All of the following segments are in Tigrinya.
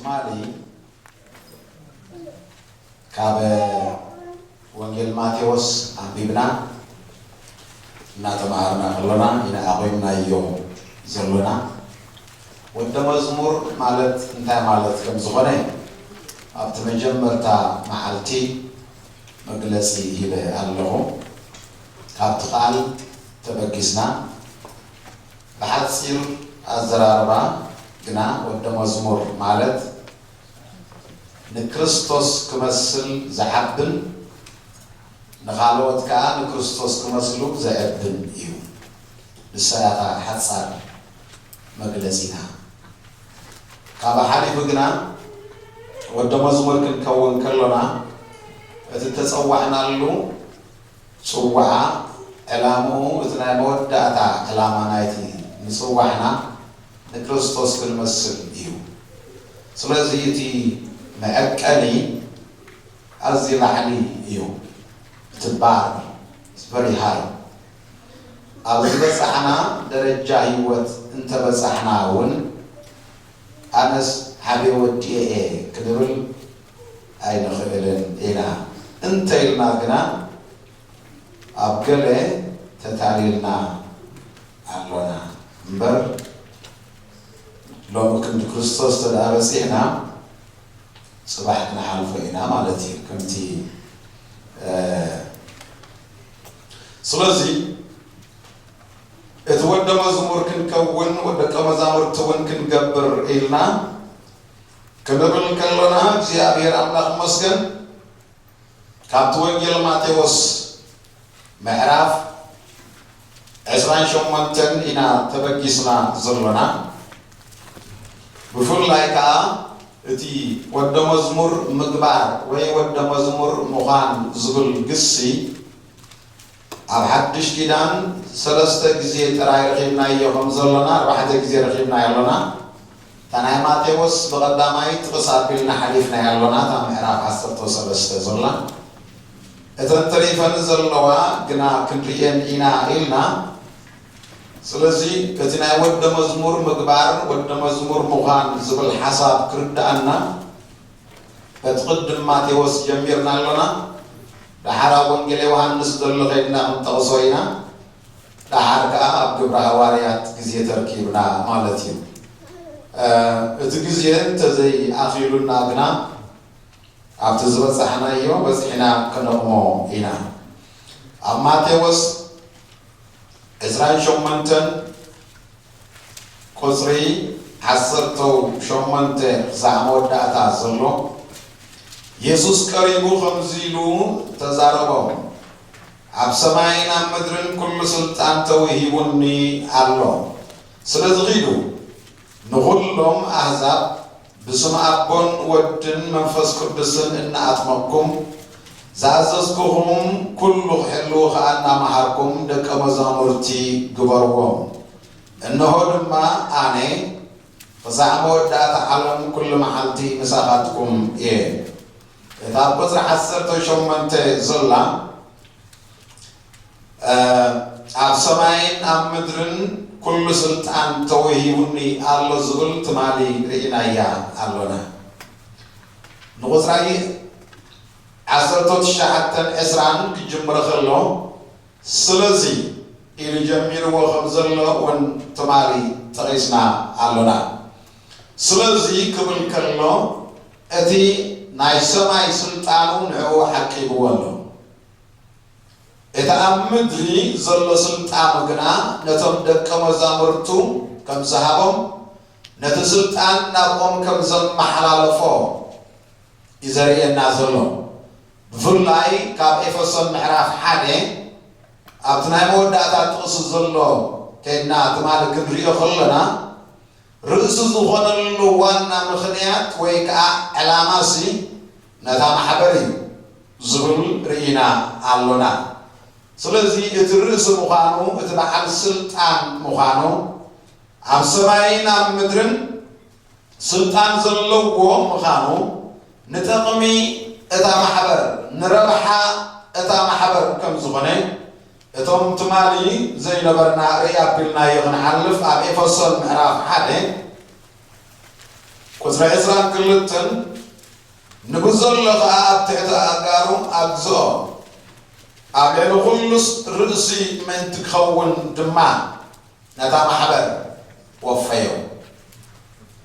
ትማሊ ካብ ወንጌል ማቴዎስ ኣንቢብና እናተማሃርና ከሎና ኢና ኣቑምናዮ ዘሎና። ወደ መዝሙር ማለት እንታይ ማለት ከም ዝኾነ ኣብቲ መጀመርታ መዓልቲ መግለጺ ሂበ ኣለኹ። ካብቲ ቃል ተበጊስና ብሓጺር ኣዘራርባ ግና ወደ መዝሙር ማለት ንክርስቶስ ክመስል ዝዓብን ንኻልኦት ከኣ ንክርስቶስ ክመስሉ ዘዕብን እዩ። ንሳ እያ እታ ሓጻር መግለጺና። ካብ ሓሊፉ ግና ወደ መዝሙር ክንከውን ከሎና እቲ ተጸዋዕናሉ ጽዋዓ ዕላምኡ እቲ ናይ መወዳእታ ዕላማ ናይቲ ምጽዋዕና ንክርስቶስ ክንመስል እዩ። ስለዚ እቲ መዐቀኒ ኣዝዩ ላዕሊ እዩ። እቲ ባር very high። ኣብ ዝበጻሕና ደረጃ ህይወት እንተበጻሕና እውን ኣነስ ዓብየ ወዲኤ እየ ክንብል ኣይንኽእልን ኢና። እንተ ኢልና ግና ኣብ ገለ ተታሊልና ኣሎና እምበር ሎሚ ክንዲ ክርስቶስ ተደኣ በጺሕና ጽባሕ ክንሓልፎ ኢና ማለት እዩ። ከምቲ ስለዚ እቲ ወደ መዝሙር ክንከውን ደቀ መዛሙርቲ እውን ክንገብር ኢልና ክንብል ከሎና እግዚኣብሔር ኣምላኽ ይመስገን። ካብቲ ወንጌል ማቴዎስ ምዕራፍ ዕስራን ሸሞንተን ኢና ተበጊስና ዘሎና። ብፍላይ ከኣ እቲ ወደ መዝሙር ምግባር ወይ ወደ መዝሙር ምዃን ዝብል ግሲ ኣብ ሓድሽ ኪዳን ሰለስተ ግዜ ጥራይ ረኺብናዮ ከም ዘሎና፣ ኣርባዕተ ግዜ ረኺብናዮ ኣሎና። እታ ናይ ማቴዎስ ብቐዳማይ ጥቕስ ኣቢልና ሓሊፍናያ ኣሎና፣ እታ ምዕራፍ ዓሰርተ ሰለስተ ዘላ። እተን ተሪፈን ዘለዋ ግና ክንርእየን ኢና ኢልና። ስለዚ እቲ ናይ ወደ መዝሙር ምግባር፣ ወደ መዝሙር ምዃን ዝብል ሓሳብ ክርድኣና በቲ ቅድም ማቴዎስ ጀሚርና ኣሎና። ደሓር ኣብ ወንጌል ዮሃንስ ዘሎ ከይድና ክንጠቕሶ ኢና። ደሓር ከኣ ኣብ ግብረ ሃዋርያት ግዜ ተርኪብና ማለት እዩ። እቲ ግዜ እንተዘይኣኺሉና ግና ኣብቲ ዝበጻሕናዮ በጺሕና ከነቑሞ ኢና። ኣብ ማቴዎስ ዕስራን ሸሞንተን ቁጽሪ ዓሰርተ ሸሞንተ ክሳዕ መወዳእታ ዘሎ፣ የሱስ ቀሪቡ ከምዚ ኢሉ ተዛረቦም፣ ኣብ ሰማይን ኣብ ምድርን ኩሉ ስልጣን ተወሂቡኒ ኣሎ። ስለዚ ኺዱ ንኹሎም ኣህዛብ ብስም ኣቦን ወድን መንፈስ ቅዱስን እናኣጥመቅኩም ዝኣዘዝኩኹም ኩሉ ክሕልዉ ኸኣ እናመሃርኩም ደቀ መዛሙርቲ ግበርዎም። እንሆ ድማ ኣነ ኽሳዕ መወዳእታ ዓለም ኩሉ መዓልቲ ምሳኻትኩም እየ። እታ ኣብ ቁጽሪ ዓሰርተ ሸሞንተ ዘላ ኣብ ሰማይን ኣብ ምድርን ኩሉ ስልጣን ተወሂቡኒ ኣሎ ዝብል ትማሊ ርኢናያ ኣሎና። ንቁጽራይ ዓሰርተ ትሽዓተን ዕስራን ክጅምረ ከሎ ስለዚ ኢሉ ጀሚርዎ ከም ዘሎ እውን ትማሊ ጠቒስና ኣሎና። ስለዚ ክብል ከሎ እቲ ናይ ሰማይ ስልጣኑ ንዕኡ ዓቂብዎ ኣሎ። እቲ ኣብ ምድሪ ዘሎ ስልጣኑ ግና ነቶም ደቀ መዛሙርቱ ከም ዝሃቦም ነቲ ስልጣን ናብኦም ከም ዘመሓላለፎ እዩ ዘርእየና ዘሎ። ብፍላይ ካብ ኤፌሶን ምዕራፍ ሓደ ኣብቲ ናይ መወዳእታ ጥቕሲ ዘሎ ከይድና ትማሊ ክንሪኦ ከለና ርእሲ ዝኾነሉ ዋና ምኽንያት ወይ ከዓ ዕላማሲ ነታ ማሕበር እዩ ዝብል ርኢና ኣሎና። ስለዚ እቲ ርእሲ ምዃኑ እቲ በዓል ስልጣን ምዃኑ ኣብ ሰማይን ኣብ ምድርን ስልጣን ዘለዎ ምዃኑ ንጠቕሚ እታ ማሕበር ንረብሓ እታ ማሕበር ከም ዝኾነ እቶም ትማሊ ዘይነበርና ርእይ ኣቢልናዮ ክንሓልፍ ኣብ ኤፌሶን ምዕራፍ ሓደ ቁጽሪ ዕስራን ክልተን፣ ንብዘሎ ኸኣ ኣብ ትሕቲ ኣእጋሩ ኣግዝኦ፣ ኣብ ልዕሊ ኹሉስ ርእሲ ምእንቲ ክኸውን ድማ ነታ ማሕበር ወፈዮ።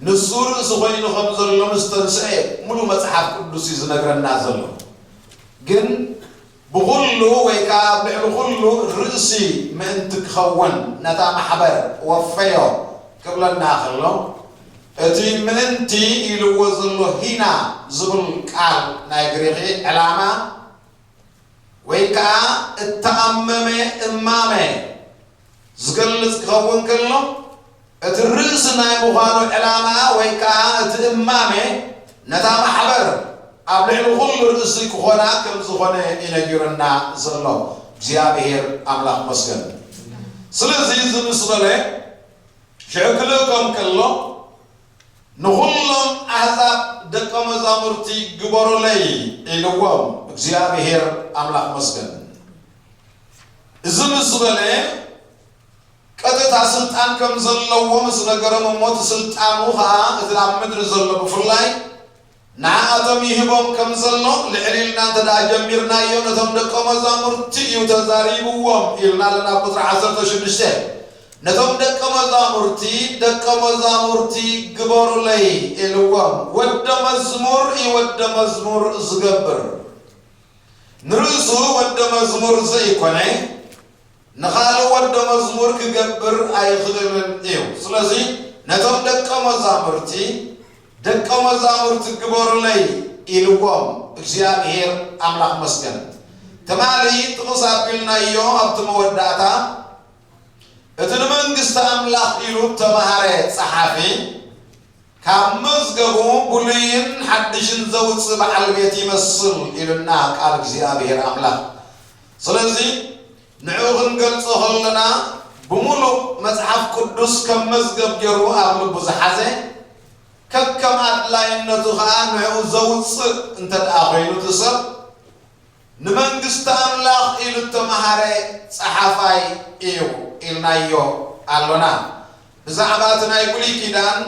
ንሱ ርእሲ ኾይኑ ከም ዘሎ ምስ ተንስኤ፣ ሙሉ መጽሓፍ ቅዱስ እዩ ዝነግረና ዘሎ። ግን ብኹሉ ወይ ከኣ ኣብ ልዕሊ ኹሉ ርእሲ ምእንቲ ክኸውን ነታ ማሕበር ወፈዮ ክብለና ከሎ፣ እቲ ምእንቲ ኢልዎ ዘሎ ሂና ዝብል ቃል ናይ ግሪኺ ዕላማ ወይ ከኣ እተኣመመ እማመ ዝገልጽ ክኸውን ከሎ፣ እቲ ርእሲ ናይ ምዃኑ ዕላማ ወይ ከኣ እቲ እማመ ነታ ማሕበር ኣብ ልዕሊ ኩሉ ርእሲ ክኾና ከም ዝኾነ እዩ ነጊሩና ዘሎ እግዚኣብሔር ኣምላኽ መስገን። ስለዚ እዚ ምስ በለ ሽዑ ክልእኮም ከሎ ንኹሎም ኣህዛብ ደቀ መዛሙርቲ ግበሩለይ ኢልዎም እግዚኣብሔር ኣምላኽ መስገን። እዚ ምስ በለ ቀጥታ ስልጣን ከም ዘለዎ ምስ ነገሮም እሞ እቲ ስልጣኑ ኸዓ እቲ ኣብ ምድሪ ዘሎ ብፍላይ ንዓኣቶም ይህቦም ከም ዘሎ ልዕል ኢልና እንተ ደኣ ጀሚርናዮ ነቶም ደቀ መዛሙርቲ እዩ ተዛሪብዎም ኢልና ኣለና ኣብ ቁፅሪ ዓሰርተ ሽዱሽተ። ነቶም ደቀ መዛሙርቲ ደቀ መዛሙርቲ ግበሩለይ ኢልዎም። ወደ መዝሙር እዩ ወደ መዝሙር ዝገብር። ንርእሱ ወደ መዝሙር ዘይኮነ ንኻልእ ወደ መዝሙር ክገብር ኣይኽእልን እዩ። ስለዚ ነቶም ደቀ መዛሙርቲ ደቀ መዛሙርቲ ግበሩለይ ኢልዎም እግዚኣብሔር ኣምላኽ መስገን። ትማሊ ጥቕስ ኣቢልናዮ ኣብቲ መወዳእታ እቲ ንመንግስቲ ኣምላኽ ኢሉ እተማሃረ ጸሓፊ ካብ መዝገቡ ብሉይን ሓድሽን ዘውጽእ በዓል ቤት ይመስል ኢሉና ቃል እግዚኣብሔር ኣምላኽ። ስለዚ ንዕኡ ክንገልጾ ከለና ብምሉእ መጽሓፍ ቅዱስ ከም መዝገብ ገይሩ ኣብ ልቡ ዝሓዘ ከከም ኣድላይነቱ ኸኣ ንዕኡ ዘውጽእ እንተ ደኣ ኾይኑ እቲ ሰብ ንመንግስቲ ኣምላኽ ኢሉ እተማሃረ ጸሓፋይ እዩ ኢልናዮ ኣሎና። ብዛዕባ እቲ ናይ ብሉይ ኪዳን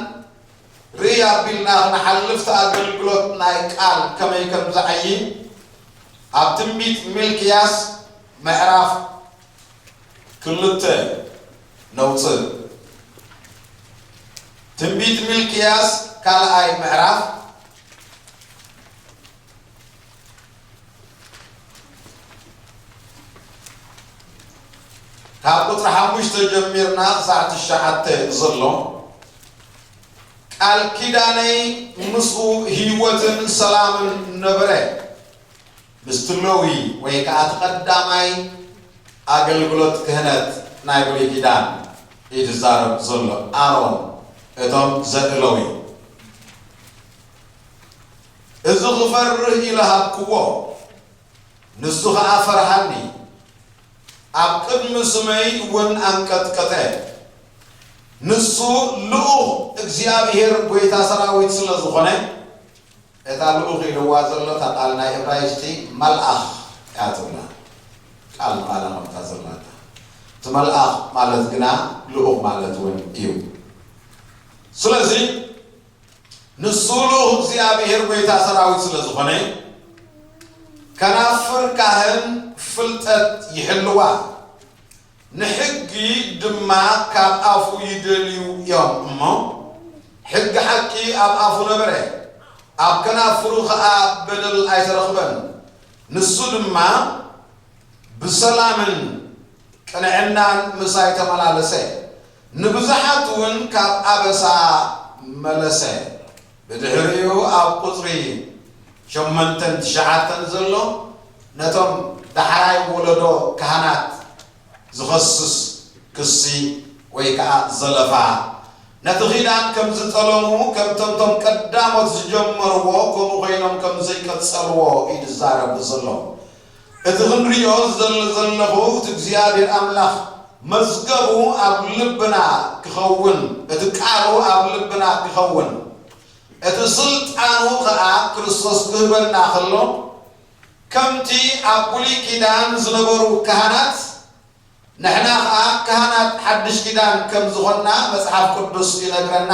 ርእይ ኣቢልና ክንሓልፍ እቲ ኣገልግሎት ናይ ቃል ከመይ ከም ዝዓዪ ኣብ ትንቢት ሚልክያስ ምዕራፍ ክልተ ነውፅእ። ትንቢት ሚልክያስ ካልኣይ ምዕራፍ ካብ ቁፅሪ ሓሙሽተ ጀሚርና ክሳዕ ትሽዓተ ዘሎ ቃል ኪዳነይ ምስኡ ህይወትን ሰላምን ነበረ። ምስቲ ሌዊ ወይ ከዓ እቲ ቀዳማይ ኣገልግሎት ክህነት ናይ ብሉይ ኪዳን እዩ ዝዛረብ ዘሎ። ኣሮን እቶም ዘርኢ ሌዊ። እዚ ክፈርህ ኢለ ሃብክዎ፣ ንሱ ኸዓ ፈርሃኒ፣ ኣብ ቅድሚ ስመይ እውን ኣንቀጥቀጠ። ንሱ ልኡኽ እግዚኣብሔር ጐይታ ሰራዊት ስለ ዝኾነ፣ እታ ልኡኽ ኢልዋ ዘሎ እታ ቃል ናይ እብራይስጢ መልኣኽ እያ ትብላ። ቃል ንቓላ ከምታ ዘላታ። እቲ መልኣኽ ማለት ግና ልኡኽ ማለት እውን እዩ። ስለዚ ንሱ ልኡኽ እግዚኣብሔር ጐይታ ሰራዊት ስለ ዝኾነ፣ ከናፍር ካህን ፍልጠት ይሕልዋ፣ ንሕጊ ድማ ካብ ኣፉ ይደልዩ እዮም እሞ፣ ሕጊ ሓቂ ኣብ ኣፉ ነበረ፣ ኣብ ከናፍሩ ኸኣ በደል ኣይተረኽበን። ንሱ ድማ ብሰላምን ቅንዕናን ምሳይ ተመላለሰ፣ ንብዙሓት እውን ካብ ኣበሳ መለሰ። ብድሕሪኡ ኣብ ቁጽሪ ሸሞንተን ትሽዓተን ዘሎ ነቶም ዳሕራይ ወለዶ ካህናት ዝኸስስ ክሲ ወይ ከኣ ዘለፋ፣ ነቲ ኺዳን ከም ዝጠለሙ፣ ከምቶም ቶም ቀዳሞት ዝጀመርዎ፣ ከምኡ ኮይኖም ከም ዘይቀጸልዎ እዩ ዝዛረብ ዘሎ። እቲ ክንሪኦ ዝደሊ ዘለኹ፣ እቲ እግዚኣብሔር ኣምላኽ መዝገቡ ኣብ ልብና ክኸውን፣ እቲ ቃሉ ኣብ ልብና ክኸውን፣ እቲ ስልጣኑ ኸኣ ክርስቶስ ክህበና ከሎ፣ ከምቲ ኣብ ብሉይ ኪዳን ዝነበሩ ካህናት፣ ንሕና ኸኣ ካህናት ሓድሽ ኪዳን ከም ዝኾንና መጽሓፍ ቅዱስ ይነግረና።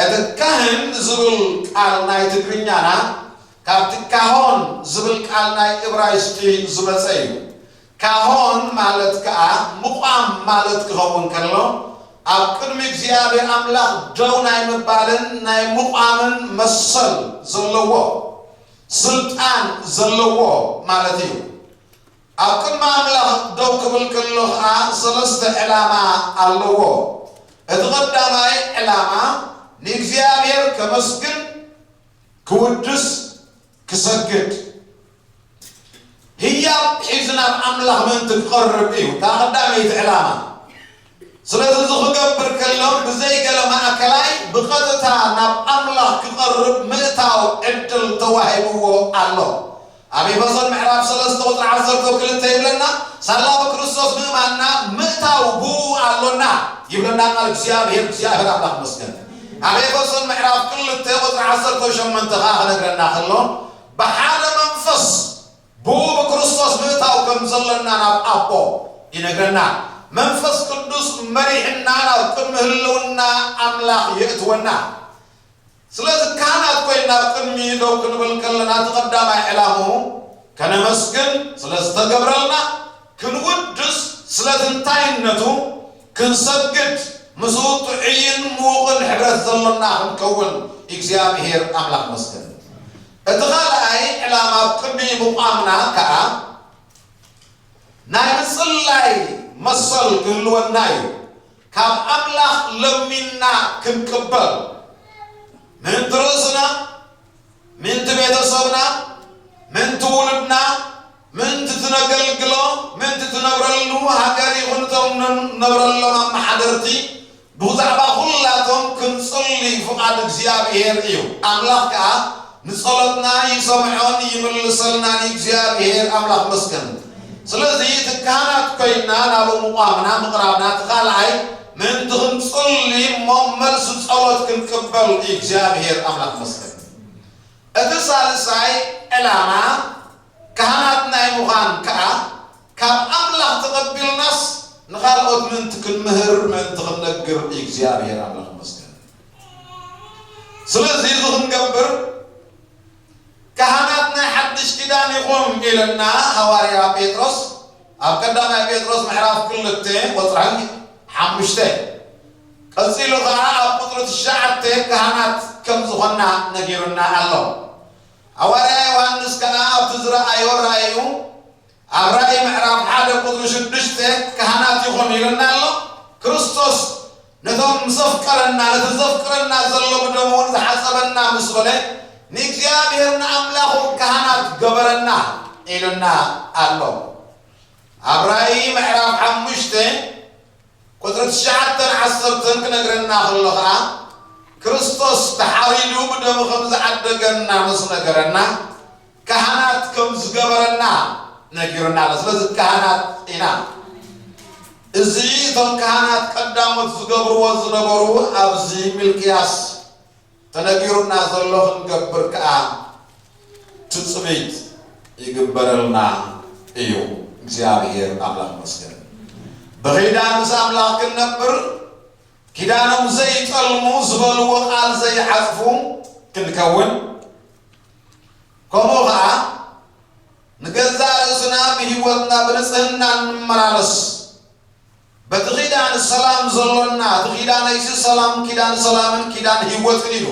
እቲ ካህን ዝብል ቃል ናይ ትግርኛና ካብቲ ካሆን ዝብል ቃል ናይ እብራይስጢ ዝመጸ እዩ። ካሆን ማለት ከኣ ምቋም ማለት ክኸውን ከሎ፣ ኣብ ቅድሚ እግዚኣብሔር ኣምላኽ ደው ናይ ምባልን ናይ ምቋምን መሰል ዘለዎ፣ ስልጣን ዘለዎ ማለት እዩ። ኣብ ቅድሚ ኣምላኽ ደው ክብል ከሎ ኸኣ ሰለስተ ዕላማ ኣለዎ። እቲ ቐዳማይ ዕላማ ንእግዚኣብሔር ከመስግን፣ ክውድስ፣ ክሰግድ፣ ህያብ ሒዙ ናብ ኣምላኽ ምእንቲ ክቐርብ እዩ። እታ ቐዳመይቲ ዕላማ። ስለዚ እዚ ክገብር ከሎ ብዘይ ገለ ማእከላይ ብቐጥታ ናብ ኣምላኽ ክቐርብ ምእታው ዕድል ተዋሂብዎ ኣሎ። ኣብ ኤፌሶን ምዕራፍ ሰለስተ ቁጽሪ ዓሰርተ ክልተ ይብለና፣ ሳላ ብክርስቶስ ምእማንና ምእታው ብኡ ኣሎና ይብለና ቃል እግዚኣብሔር። እግዚኣብሔር ኣምላኽ ይመስገን። ኣብ ኤፌሶን ምዕራፍ ክልተ ቁጽሪ ዓሰርተ ሸሞንተ ኸኣ ክነግረና ከሎ፣ ብሓደ መንፈስ ብኡ ብክርስቶስ ምእታው ከም ዘሎና ናብ ኣቦ ይነግረና። መንፈስ ቅዱስ መሪሕና ናብ ቅድሚ ህልውና ኣምላኽ የእትወና። ስለዚ ካህናት ኮይና ኣብ ቅድሚ ደው ክንብል ከለና፣ እቲ ቀዳማይ ዕላምኡ ከነመስግን ስለ ዝተገብረልና፣ ክንውድስ ስለ ትንታይነቱ፣ ክንሰግድ ምስኡ ጥዑይን ምዉቕን ሕብረት ዘሎና ክንከውን እግዚኣብሔር ኣምላኽ መስገን። እቲ ካልኣይ ዕላማ ኣብ ቅድሚ ምቋምና ከኣ ናይ ምጽላይ መሰል ክህልወና እዩ። ካብ ኣምላኽ ለሚንና ክንቅበል፣ ምእንቲ ርእስና፣ ምእንቲ ቤተሰብና፣ ምእንቲ ውሉድና፣ ምእንቲ ትነገልግሎ፣ ምእንቲ ትነብረሉ ሃገር ይኹን እቶም ንነብረሎም ኣመሓደርቲ ብዛዕባ ኩላቶም ክንጽሊ ፍቓድ እግዚኣብሔር እዩ። ኣምላኽ ከኣ ንጸሎትና ይሰምዖን ይምልሰልናን እዩ። እግዚኣብሔር ኣምላኽ መስገን። ስለዚ እቲ ካህናት ኮይና ናብኡ ምቋምና ምቕራብና እቲ ካልኣይ ምእንቲ ክንጽሊ እሞ መልሲ ጸሎት ክንቅበል እዩ። እግዚኣብሔር ኣምላኽ መስገን። እቲ ሳልሳይ ዕላማ ካህናት ናይ ምዃን ከኣ ካብ ኣምላኽ ተቐቢልናስ ንኻልኦት ምእንቲ ክንምህር ምእንቲ ክንነግር እዩ። እግዚኣብሔር ኣምላኽ መስገን። ስለዚ እዚ ክንገብር ካህናት ናይ ሓድሽ ኪዳን ኢኹም ኢለና ሃዋርያ ጴጥሮስ ኣብ ቀዳማይ ጴጥሮስ ምዕራፍ ክልተ ቁጽሪ ሓሙሽተ። ቀጺሉ ኸዓ ኣብ ቁጽሪ ትሽዓተ ካህናት ከም ዝኾንና ነጊሩና ኣሎ። ሃዋርያ ዮሃንስ ከኣ ኣብቲ ዝረኣዮ ራእዩ ኣብ ራእይ ምዕራፍ ሓደ ቁጽሪ ሽዱሽተ ካህናት ኢኹም ኢሉና ኣሎ። ክርስቶስ ነቶም ምስ ኣፍቀረና፣ ነቲ ዘፍቅረና ዘሎ ብደሙ እውን ዝሓጸበና ምስ በለ፣ ንእግዚኣብሔር ንኣምላኹ ካህናት ገበረና ኢሉና ኣሎ። ኣብ ራእይ ምዕራፍ ሓሙሽተ ቁጽሪ ትሽዓተን ዓሰርተን ክነግረና ከሎ ኸኣ፣ ክርስቶስ ተሓሪዱ ብደሙ ከም ዝዓደገና ምስ ነገረና፣ ካህናት ከም ዝገበረና ነጊሩና ኣሎ። ስለዚ ካህናት ኢና። እዚ እቶም ካህናት ቀዳሞት ዝገብርዎ ዝነበሩ ኣብዚ ሚልክያስ ተነጊሩና ዘሎ ክንገብር ከኣ ትጽቢት ይግበረልና እዩ። እግዚኣብሔር ኣምላኽ መስገን። ብኺዳን ምስ ኣምላኽ ክንነብር፣ ኪዳኖም ዘይጠልሙ ዝበልዎ ቃል ዘይዓጽፉ ክንከውን፣ ከምኡ ኸኣ ንገዛእ ርእስና ብህይወትና ብንጽህና እንመላለስ፣ በቲ ኪዳን ሰላም ዘሎና፣ እቲ ኪዳነይሲ ሰላም፣ ኪዳን ሰላምን ኪዳን ህይወትን ኢሉ፣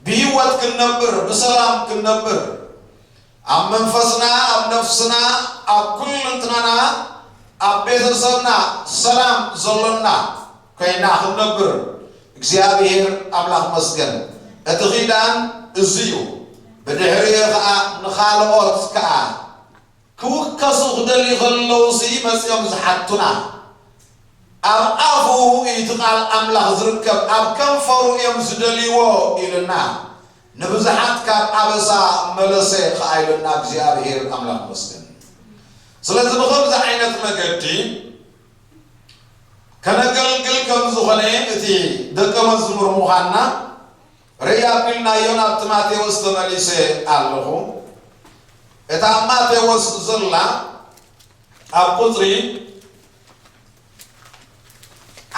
ብህይወት ክንነብር፣ ብሰላም ክንነብር፣ ኣብ መንፈስና፣ ኣብ ነፍስና፣ ኣብ ኩልንትናና፣ ኣብ ቤተሰብና ሰላም ዘሎና ኮይና ክንነብር እግዚኣብሔር ኣምላኽ መስገን። እቲ ኪዳን እዚ እዩ። ብድሕሪኡ ኸኣ ንኻልኦት ከኣ ክውከሱ ክደልዩ ከለውሲ መጺኦም ዝሓቱና። ኣብ ኣፉ እዩ እቲ ቃል ኣምላኽ ዝርከብ፣ ኣብ ከንፈሩ እዮም ዝደልይዎ ኢሉና። ንብዙሓት ካብ ኣበሳ መለሰ ኸኣ ኢሉና እግዚኣብሔር ኣምላኽ መስገን። ስለዚ ብኸምዚ ዓይነት መገዲ ከነገልግል ከም ዝኾነ እቲ ደቀ መዝሙር ምዃንና ርእይ ኣቢልናዮ ናብ ማቴዎስ ተመሊሰ ኣለኹ። እታ ኣብ ማቴዎስ ዘላ ኣብ ቁጽሪ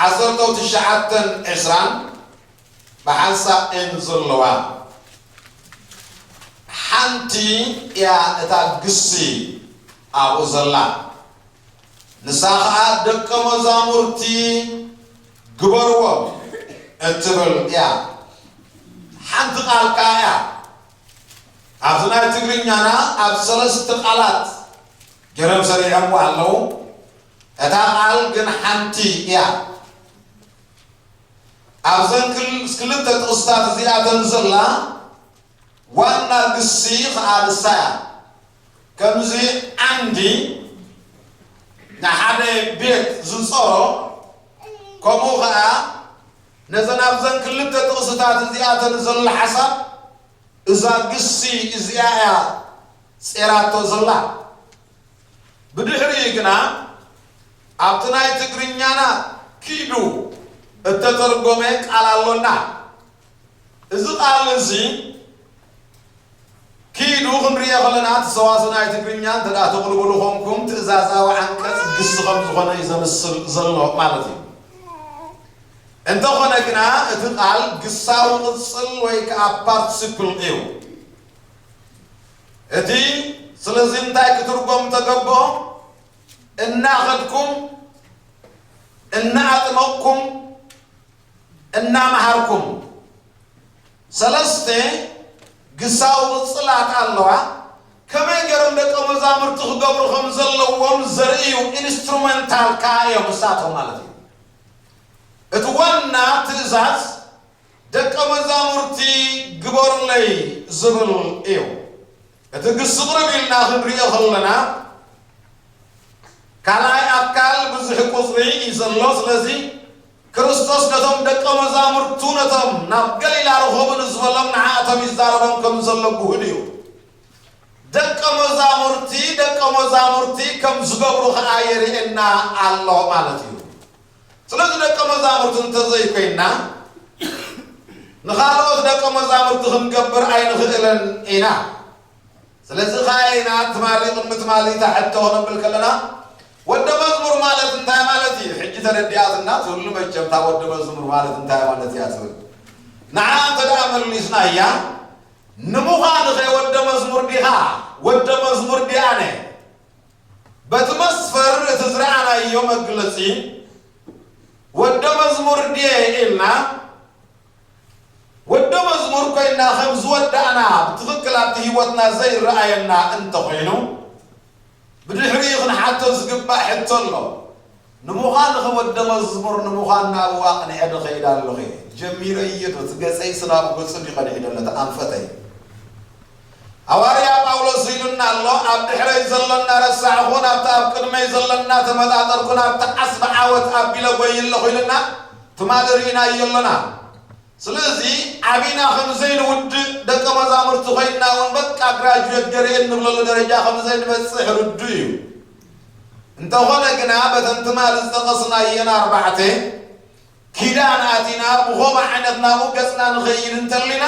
ዓሰርተ ትሽዓተን ዕስራን ብሓንሳእ እየን ዘለዋ። ሓንቲ እያ እታ ግሲ ኣብኡ ዘላ። ንሳ ኸኣ ደቀ መዛሙርቲ ግበርዎም እትብል እያ። ሓንቲ ቃል ከኣ እያ። ኣብዚ ናይ ትግርኛና ኣብ ሰለስተ ቃላት ገይሮም ሰሪዖምዋ ኣለዉ። እታ ቃል ግን ሓንቲ እያ። ኣብዘን ክል-፣ ክልተ ጥቕስታት እዚኣተን ዘላ ዋና ግሲ ኸኣ ንሳ እያ። ከምዚ ዓንዲ ንሓደ ቤት ዝጸሮ፣ ከምኡ ኸኣ ነዘን ኣብዘን ክልተ ጥቕስታት እዚኣተን ዘሎ ሓሳብ እዛ ግሲ እዚኣ እያ ጼራቶ ዘላ። ብድሕሪኡ ግና ኣብቲ ናይ ትግርኛና ኪዱ እተተርጎመ ቃል ኣሎና። እዚ ቃል እዚ ኪዱ ክንሪኦ ከለና፣ እቲ ሰዋስው ናይ ትግርኛ እንተ ደኣ ተቕልብሉ ኾንኩም፣ ትእዛዛዊ ዓንቀጽ ግሲ ከም ዝኾነ እዩ ዘምስል ዘሎ ማለት እዩ። እንተኾነ ግና፣ እቲ ቃል ግሳዊ ቅጽል ወይ ከኣ ፓርቲሲፕል እዩ። እቲ ስለዚ እንታይ ክትርጎም ተገብኦ? እናኸድኩም፣ እናኣጥመቕኩም፣ እናመሃርኩም። ሰለስተ ግሳዊ ቅጽላት ኣለዋ። ከመይ ገይሮም ደቀ መዛሙርቲ ክገብሩ ከም ዘለዎም ዘርእዩ ኢንስትሩመንታል ከኣ እዮም እሳቶም ማለት እዩ። እቲ ዋና ትእዛዝ ደቀ መዛሙርቲ ግበሩለይ ዝብል እዩ። እቲ ግሲ ቅርብ ኢልና ክንሪኦ ከለና፣ ካልኣይ ኣካል ብዙሕ ቁጽሪ እዩ ዘሎ። ስለዚ ክርስቶስ ነቶም ደቀ መዛሙርቱ፣ ነቶም ናብ ገሊላ ርኸቡ ንዝበሎም ንዓኣቶም ይዛረቦም ከም ዘሎ ግሁድ እዩ። ደቀ መዛሙርቲ፣ ደቀ መዛሙርቲ ከም ዝገብሩ ኸኣ የርእየና ኣሎ ማለት እዩ። ስለዚ ደቀ መዛሙርቲ እንተዘይኮይንና፣ ንኻልኦት ደቀ መዛሙርቲ ክንገብር ኣይንኽእልን ኢና። ስለዚ ኸኣ ኢና ትማሊ፣ ቅድሚ ትማሊ እታ ሕቶ ክነብል ከለና፣ ወደ መዝሙር ማለት እንታይ ማለት እዩ? ሕጂ ተረዲኣትና ትብሉ መቸም፣ እታ ወደ መዝሙር ማለት እንታይ ማለት እያ ትብል። ንዓ እንተ ደኣ መሊስናያ፣ ንምዃንኸ ወደ መዝሙር ዲኻ? ወደ መዝሙር ዲኣነ? በቲ መስፈር እቲ ዝረኣናዮ መግለጺ፣ ወደ መዝሙር ድየ ኢልና፣ ወደ መዝሙር ኮይና ከም ዝወዳእና ብትኽክል ኣብቲ ህይወትና ዘይረኣየና እንተኾይኑ፣ ብድሕሪኡ ክንሓቶ ዝግባእ ሕቶ ኣሎ። ንምዃንኸ ወደ መዝሙር ንምዃን ናብኡ ኣቕኒዐ ዶ ኸይደ ኣለኹ? ጀሚረ እየ ዶ? እቲ ገጸይስ ናብኡ ገጹ ድዩ ቀኒዑ ዘሎ? እቲ ኣንፈተይ? ሃዋርያ ጳውሎስ ኢሉና ኣሎ፣ ኣብ ድሕረይ ዘሎና ረሳዕኹን፣ ኣብቲ ኣብ ቅድመይ ዘሎና ተመጣጠርኩን፣ ኣብቲ ዓስቢ ዓወት ኣቢለ ጐይየ ኣለኹ ኢሉና ትማሊ ርኢናዮ ኣሎና። ስለዚ ዓቢና ከም ዘይንውድእ፣ ደቀ መዛሙርቲ ኮይንና እውን በቃ ግራጁዌት ገይረ እየ እንብለሉ ደረጃ ከም ዘይንበጽሕ ርዱእ እዩ። እንተኾነ ግና በተን ትማሊ ዝጠቐስናየን ኣርባዕተ ኪዳን ኣቲና ብኸምኡ ዓይነት ናብኡ ገጽና ንኸይድ እንተሊና፣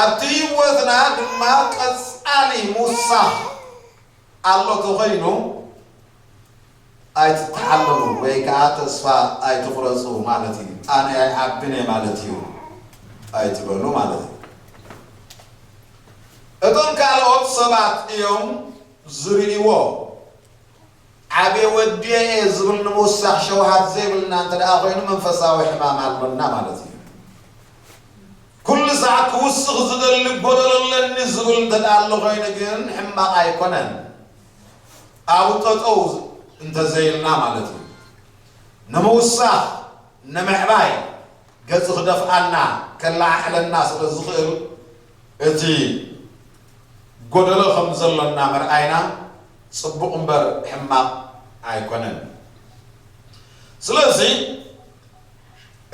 ኣብቲ ህይወትና ድማ ቀጻሊ ምውሳኽ ኣሎ ተኾይኑ፣ ኣይትተሓለሉ ወይ ከኣ ተስፋ ኣይትቑረጹ ማለት እዩ። ኣነ ኣይዓብን እየ ማለት እዩ ኣይትበሉ ማለት እዩ። እቶም ካልኦት ሰባት እዮም ዝርእይዎ። ዓብየ ወድየ እየ ዝብል ንምውሳኽ ሸውሃት ዘይብልና እንተ ደኣ ኮይኑ መንፈሳዊ ሕማም ኣሎና ማለት እዩ። ኩሉ ሳዕ ክውስኽ ዝደሊ ጎደሎ ኣለኒ ዝብል እንተ ደኣ ኣሎ ኮይኑ ግን ሕማቕ ኣይኮነን። ኣብኡ ጠጠው እንተ ዘይልና ማለት እዩ። ንምውሳኽ፣ ንምዕባይ፣ ገጽ ክደፍኣና፣ ከለዓዕለና ስለ ዝኽእል፣ እቲ ጎደሎ ከም ዘሎና ምርኣይና ጽቡቕ እምበር ሕማቕ ኣይኮነን። ስለዚ፣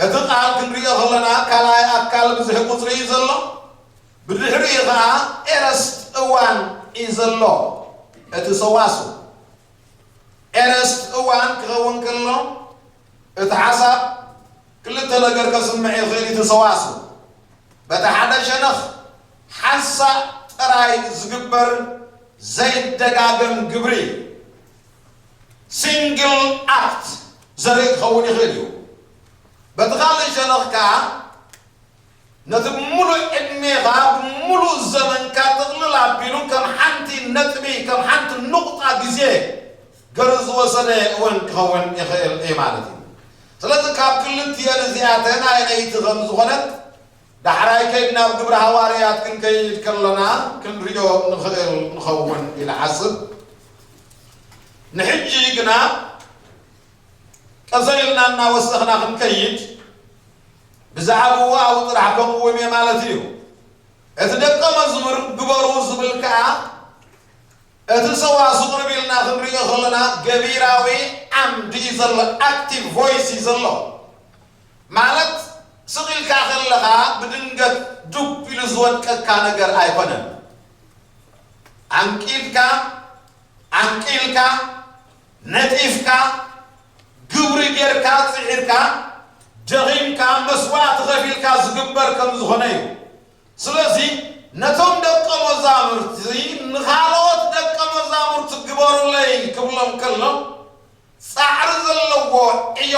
እቲ ቃል ክንሪኦ ከለና፣ ካልኣይ ኣካል ብዙሕ ቁጽሪ እዩ ዘሎ፣ ብድሕሪኡ ኸኣ ኤረስት እዋን እዩ ዘሎ። እቲ ሰዋስው ኤረስት እዋን ክኸውን ከሎ፣ እቲ ሓሳብ ክልተ ነገር ከስምዕ ይኽእል እዩ። እቲ ሰዋስው በቲ ሓደ ሸነኽ ሓንሳእ ጥራይ ዝግበር ዘይደጋገም ግብሪ፣ ሲንግል ኣክት፣ ዘርኢ ክኸውን ይኽእል እዩ። በቲ ካልእ ሸነኽ ከኣ ነቲ ብምሉእ ዕድሜኻ፣ ብምሉእ ዘመንካ ጥቕልል ኣቢሉ ከም ሓንቲ ነጥቢ፣ ከም ሓንቲ ንቑጣ ግዜ ገሩ ዝወሰደ እውን ክኸውን ይኽእል እዩ ማለት እዩ። ስለዚ ካብ ክልቲኤን እዚኣተን ኣየነይቲ ከም ዝኾነት ዳሕራይ ከይድ ናብ ግብረ ሃዋርያት ክንከይድ ከለና ክንሪኦ ንኽእል ንኸውን ኢለ ሓስብ። ንሕጂ ግና ቀሰ ኢልና እናወሰኽና ክንከይድ ብዛዕባኡ ኣብኡ ጥራሕ ከቕውም እየ ማለት እዩ። እቲ ደቀ መዝሙር ግበሩ ዝብል ከኣ እቲ ሰዋስው ቅርብ ኢልና ክንሪኦ ከለና ገቢራዊ ዓምዲ እዩ ዘሎ፣ ኣክቲቭ ቮይስ እዩ ዘሎ። ማለት ስቕ ኢልካ ከለኻ ብድንገት ዱብ ኢሉ ዝወድቀካ ነገር ኣይኮነን። ዓንቂልካ፣ ዓንቂልካ፣ ነጢፍካ፣ ግብሪ ጌርካ፣ ጽዒርካ፣ ደኺምካ፣ መስዋዕቲ ከፊልካ ዝግበር ከም ዝኾነ እዩ። ስለዚ ነቶም ደቀ መዛሙርቲ ንኻልኦት ደቀ መዛሙርቲ ግበሩለይ ክብሎም ከሎ ጻዕሪ ዘለዎ ዕዮ፣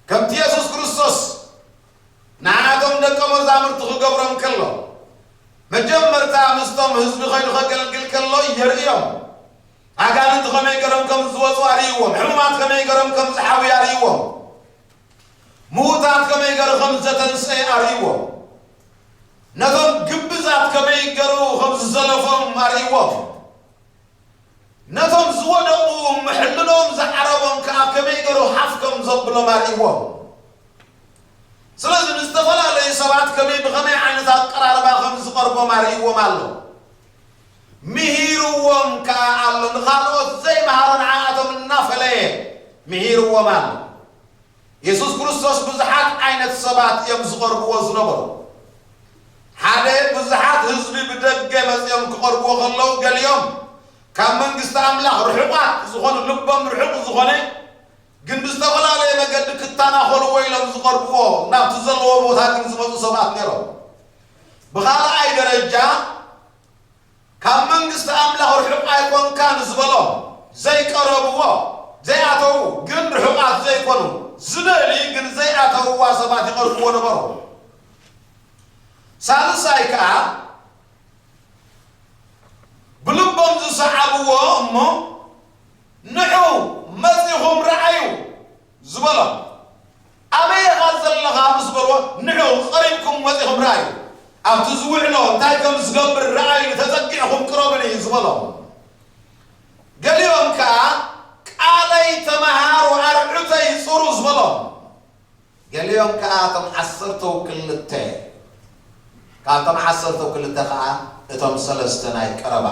ከምቲ የሱስ ክርስቶስ ንዓቶም ደቀ መዛሙርቲ ክገብሮም ከሎ መጀመርታ ምስቶም ህዝቢ ኸይዱ ከገልግል ከሎ የርእዮም። ኣጋንንቲ ከመይ ገሮም ከም ዝወፁ ኣርእይዎም። ሕሙማት ከመይ ገሮም ከም ዝሓውዩ ኣርእይዎም። ምዉታት ከመይ ገሩ ከም ዘተንሰየ ኣርእይዎም። ነቶም ግብዛት ከመይ ገሩ ከም ዝዘለፎም ኣርእይዎም። ነቶም ዝወደቑ ምሕልኖም ዝዓረቦም ከኣ ከመይ ገሩ ሓፍ ከም ዘብሎም ኣርእይዎም። ስለዚ ንዝተፈላለዩ ሰባት ከመይ ብኸመይ ዓይነት ኣቀራርባ ከም ዝቐርቦም ኣርእይዎም ኣሎ። ምሂርዎም ከኣ ኣሎ። ንኻልኦት ዘይመሃሮ ንዓኣቶም እናፈለየ ምሂርዎም ኣሎ። የሱስ ክርስቶስ ብዙሓት ዓይነት ሰባት እዮም ዝቐርብዎ ዝነበሩ። ሓደ ብዙሓት ህዝቢ ብደገ መጺኦም ክቐርብዎ ከለዉ ገሊኦም ካብ መንግስቲ ኣምላኽ ርሑቓት ዝኾኑ፣ ልቦም ርሑቕ ዝኾነ ግን ብዝተፈላለየ መገዲ ክተናኸልዎ ኢሎም ዝቐርብዎ ናብቲ ዘለዎ ቦታ ግን ዝመፁ ሰባት ነይሮም። ብኻልኣይ ደረጃ ካብ መንግስቲ ኣምላኽ ርሑቕ ኣይኮንካን ዝበሎም ዘይቀረብዎ ዘይኣተዉ ግን ርሑቓት ዘይኮኑ ዝደሊ ግን ዘይኣተውዋ ሰባት ይቐርብዎ ነበሩ። ሳልሳይ ከዓ ብልቦም ዝሰዓብዎ እሞ ንዑ መጺኹም ረኣዩ ዝበሎም። ኣበይ ኢኻ ዘለኻ ምስ በልዎ ንዑ ቀሪብኩም መጺኹም ረኣዩ። ኣብቲ ዝውዕሎ እንታይ ከም ዝገብር ረኣዩ፣ ተጸጊዕኹም ቅረቡኒ ዝበሎም። ገሊኦም ከኣ ቃለይ ተመሃሩ ኣርዑተይ ጽሩ ዝበሎም። ገሊኦም ከኣ እቶም ዓሰርተው ክልተ ካብቶም ዓሰርተው ክልተ ከኣ እቶም ሰለስተ ናይ ቀረባ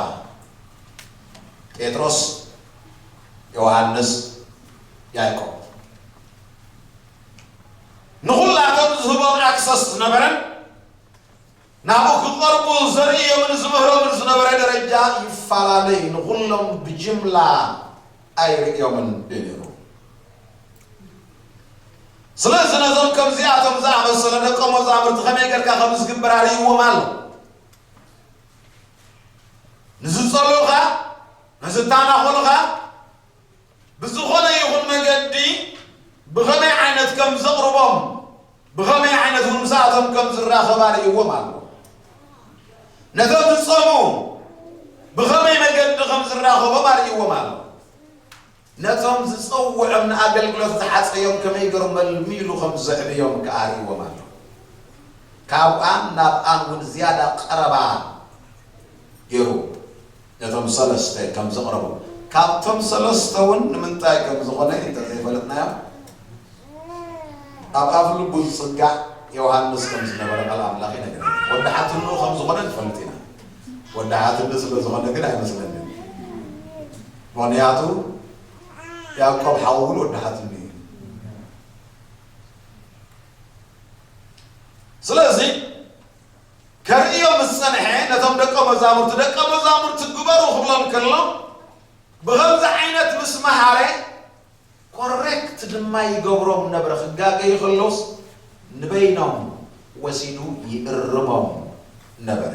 ጴጥሮስ፣ ዮሃንስ፣ ያዕቆብ ንኹላቶም ዝህቦም ኣክሰስ ዝነበረን ናብኡ ክቐርቡ ዘርእዮምን ዝምህሮምን ዝነበረ ደረጃ ይፈላለይ። ንኹሎም ብጅምላ ኣይርእዮምን እዩ ነይሩ። ስለዚ ነዞም ከምዚኣቶም ዝኣመሰለ ደቀ መዛሙርቲ ከመይ ጌርካ ከም ዝግበር ኣርእይዎም ኣሎ። ንዝጸልኡኻ፣ ንዝተናኾሉኻ ብዝኾነ ይኹን መገዲ ብኸመይ ዓይነት ከም ዘቕርቦም፣ ብኸመይ ዓይነት እውን ምስኣቶም ከም ዝራኸብ ኣርእይዎም ኣሎ። ነቶም ዝጸሙ ብኸመይ መገዲ ከም ዝራኸቦም ኣርእይዎም ኣሎ። ነቶም ዝጸውዖም ንኣገልግሎት ዝሓጸዮም ከመይ ገሩ መልሚሉ ከም ዘዕብዮም ከኣ ኣርእይዎም ኣሎ። ካብኣን ናብኣን እውን ዝያዳ ቀረባ ገሩ ነቶም ሰለስተ ከም ዘቕረቡ። ካብቶም ሰለስተ እውን ንምንታይ ከም ዝኾነ እንተዘይፈለጥናዮ ኣብ ኣፍ ልቡ ዝጽጋዕ ዮሃንስ ከም ዝነበረ ቃል ኣምላኽ ይነግረና። ወዲ ሓትንኡ ከም ዝኾነ ንፈልጥ ኢና። ወዲ ሓትንኡ ስለ ዝኾነ ግን ኣይመስለንን። ምኽንያቱ ያዕቆብ ሓው እውን ወዲ ሓትንኡ እዩ። ስለዚ ከርእዮ ምስ ጸንሐ ነቶም ደቀ መዛሙርቲ፣ ደቀ መዛሙርቲ ግበሩ ክብሎም ከሎ ብኸምዚ ዓይነት ምስ መሃረ ኮሬክት ድማ ይገብሮም ነበረ። ክጋገዩ ከለውስ ንበይኖም ወሲዱ ይእርሞም ነበረ።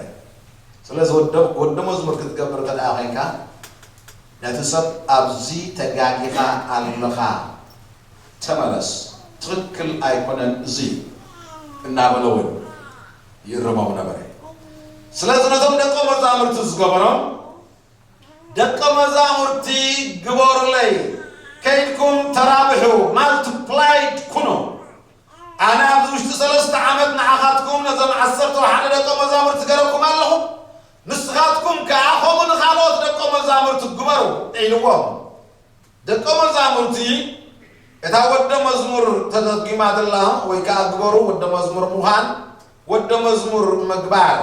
ስለዚ ወደ ወደ መዝሙር ክትገብር እንተ ደኣ ኾይንካ ነቲ ሰብ ኣብዚ ተጋጊኻ ኣለኻ ተመለስ፣ ትኽክል ኣይኮነን እዚ። እናበለ እውን ይእርሞም ነበረ። ስለዚ ነቶም ደቀ መዛሙርቲ ዝገበሮም፣ ደቀ መዛሙርቲ ግበሩለይ፣ ከይድኩም ተራብሑ፣ ማልቲፕላይድ ኩኑ። ኣነ ኣብዚ ውሽጢ ሰለስተ ዓመት ንዓኻትኩም ነዞም ዓሰርተ ሓደ ደቀ መዛሙርቲ ገረኩም ኣለኹ። ንስኻትኩም ከኣ ከምኡ ንኻልኦት ደቀ መዛሙርቲ ግበሩ ኢልዎም። ደቀ መዛሙርቲ እታ ወደ መዝሙር ተደጊማ ዘላ ወይ ከኣ ግበሩ ወደ መዝሙር ምዃን፣ ወደ መዝሙር ምግባር፣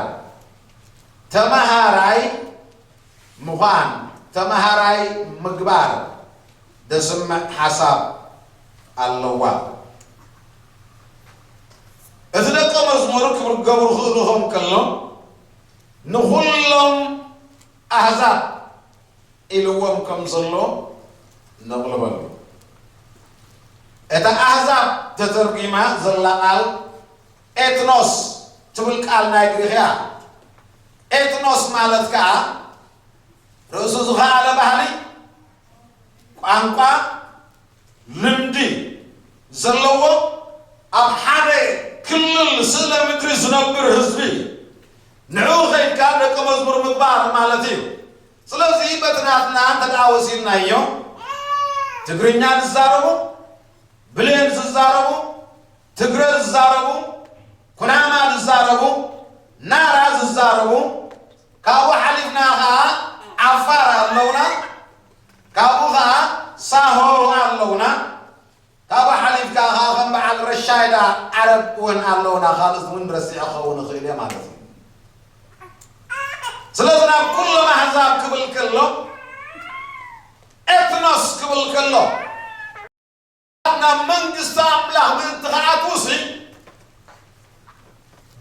ተመሃራይ ምዃን፣ ተመሃራይ ምግባር ደስምዕ ሓሳብ ኣለዋ። እቲ ደቀ መዝሙር ክገብሩ ክእልኹም ከሎ ንኹሎም ኣህዛብ ኢልዎም ከም ዘሎ ነቕልበሉ። እታ ኣህዛብ ተተርጒማ ዘላ ቃል ኤትኖስ ትብል ቃል ናይ ግሪኽ እያ። ኤትኖስ ማለት ከኣ ርእሱ ዝኸኣለ ባህሊ፣ ቋንቋ፣ ልምዲ ዘለዎ ኣብ ሓደ ክልል ስእለ ምድሪ ዝነብር ህዝቢ እዩ። ንዕኡ ከይድካ ደቀ መዝሙር ምግባር ማለት እዩ። ስለዚ በቲ ናትና እንተ ደኣ ወሲድናዮ ትግርኛ ዝዛረቡ፣ ብሌን ዝዛረቡ፣ ትግረ ዝዛረቡ፣ ኩናማ ዝዛረቡ፣ ናራ ዝዛረቡ፣ ካብኡ ሓሊፍና ኸዓ ዓፋር ኣለውና፣ ካብኡ ኸዓ ሳሆ ኣለውና፣ ካብኡ ሓሊፍካ ኸዓ ከም በዓል ረሻይዳ ዓረብ እውን ኣለውና። ካልእ እውን ረሲዐ ክኸውን ይኽእል እየ ማለት እዩ። ስለዚ ናብ ኩሎም ኣህዛብ ክብል ከሎ፣ ኤትኖስ ክብል ከሎ፣ ናብ መንግስቲ ኣምላኽ ምእንቲ ኸኣትውሲ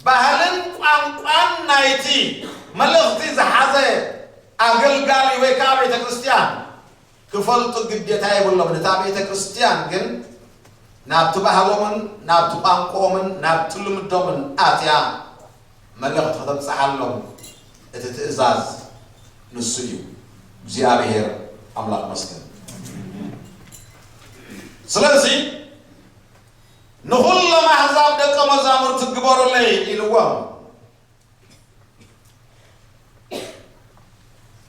ባህልን ቋንቋን ናይቲ መልእኽቲ ዝሓዘ ኣገልጋሊ ወይ ከዓ ቤተ ክርስቲያን ክፈልጡ ግዴታ የብሎም። ነታ ቤተ ክርስቲያን ግን ናብቲ ባህሎምን ናብቲ ቋንቋኦምን ናብቲ ልምዶምን ኣትያ መልእኽቲ ከተብጽሓሎም እቲ ትእዛዝ ንሱ እዩ። እግዚኣብሔር ኣምላኽ መስገን። ስለዚ ንኹሎም ኣሕዛብ ደቀ መዛሙርቲ ግበሩለይ ኢልዎም።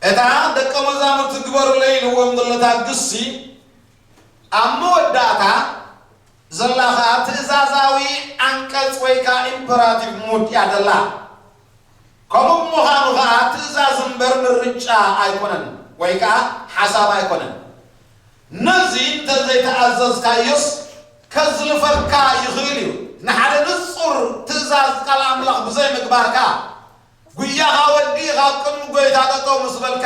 እታ ደቀ መዛሙርቲ ግበሩለይ ኢልዎም ዘለታ ግሲ ኣብ መወዳእታ ዘላ ኸዓ ትእዛዛዊ ዓንቀጽ ወይ ከዓ ኢምፐራቲቭ ሙድ እያ ዘላ። ከምኡ ብምዃኑ ኸዓ ትእዛዝ እምበር ምርጫ ኣይኮነን ወይ ከዓ ሓሳብ ኣይኮነን። ነዚ እንተዘይተኣዘዝካዮስ ከዝልፈካ ይኽእል እዩ። ንሓደ ንጹር ትእዛዝ ቃል ኣምላኽ ብዘይምግባርካ፣ ጉያኻ ወዲእኻ ኣብ ቅድሚ ጎይታ ጠጠው ምስ በልካ፣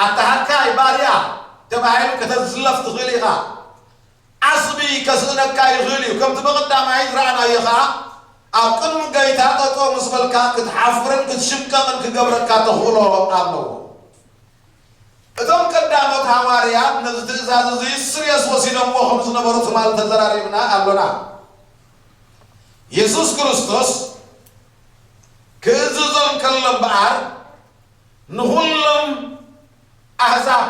ኣታ ሃካይ ባርያ ተባሂሉ ከተዝለፍ ትኽእል ኢኻ። ዓስቢ ከስእነካ ይኽእል እዩ። ከምቲ ብቐዳማይ ዝረኣናዮ ኸዓ፣ ኣብ ቅድሚ ጎይታ ጠጠው ምስ በልካ ክትሓፍርን ክትሽቀቕን ክገብረካ ተኽእሎ ኣለዎ። እቶም ቀዳሞት ሃዋርያት ነዚ ትእዛዝ እዚ ስርየስ ወሲዶምዎ ከም ዝነበሩ ትማል ተዘራሪብና ኣሎና። የሱስ ክርስቶስ ክእዝዞም ከሎ እምበኣር ንኹሎም ኣህዛብ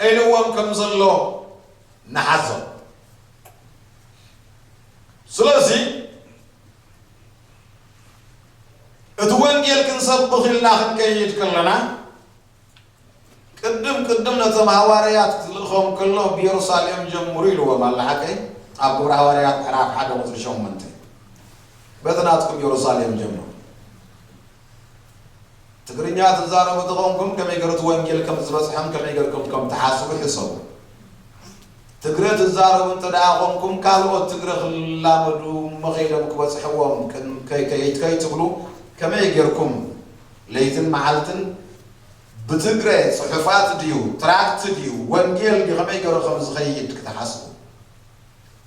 ኢልዎም ከም ዘሎ ንሓዞ። ስለዚ እቲ ወንጌል ክንሰብኽ ኢልና ክንከይድ ከለና ቅድም ቅድም ነቶም ሃዋርያት ክልእኾም ከሎ ብየሩሳሌም ጀምሩ ኢልዎም ኣለ ሓቀይ ኣብ ግብሪ ሃዋርያት ምዕራፍ ሓደ ቁፅሪ ሸሞንተ። በቲ ናትኩም የሩሳሌም ጀምሩ። ትግርኛ ትዛረቡ ተኾንኩም ከመይ ገይሩ እቲ ወንጌል ከም ዝበፅሖም ከመይ ገይርኩም ከም ትሓስቡ ሕሰቡ። ትግረ ትዛረቡ እንተ ደኣ ኾንኩም ካልኦት ትግረ ክላመዱ እሞ ከይዶም ክበፅሕዎም ከይትብሉ ከመይ ገይርኩም ለይትን መዓልትን ብትግረ ፅሑፋት ድዩ ትራክት ድዩ ወንጌል ድዩ ከመይ ገይሩ ከም ዝኸይድ ክትሓስቡ።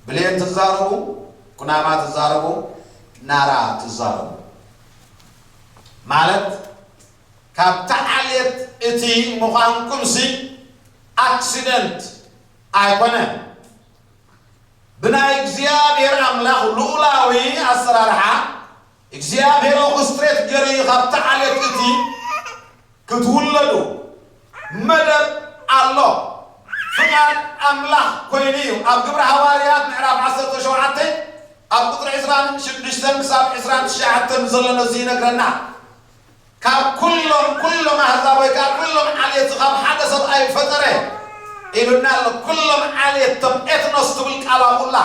ብሌን ትዛረቡ፣ ኩናማ ትዛረቡ፣ ናራ ትዛረቡ ማለት ካብቲ ዓሌት እቲ ምዃንኩምሲ ኣክሲደንት ኣይኮነን። ብናይ እግዚኣብሔር ኣምላኽ ልኡላዊ ኣሰራርሓ እግዚኣብሔር ኦርኬስትሬት ገይሩ እዩ ካብቲ ዓሌት እቲ ክትውለዱ መደብ ኣሎ። ፍቓድ ኣምላኽ ኮይኑ እዩ። ኣብ ግብረ ሃዋርያት ምዕራፍ ዓሰርተ ሸውዓተ ኣብ ቁፅሪ ዕስራን ሽዱሽተን ክሳብ ዕስራን ትሽዓተን ዘሎ ነዚ ይነግረና። ካብ ኩሎም ኩሎም ኣህዛብ ወይ ከዓ ኩሎም ዓሌት ካብ ሓደ ሰብኣይ ፈጠረ ኢሉና ኣሎ። ኩሎም ዓሌት፣ ቶም ኤትኖስ ትብል ቃል ኣብኡላ።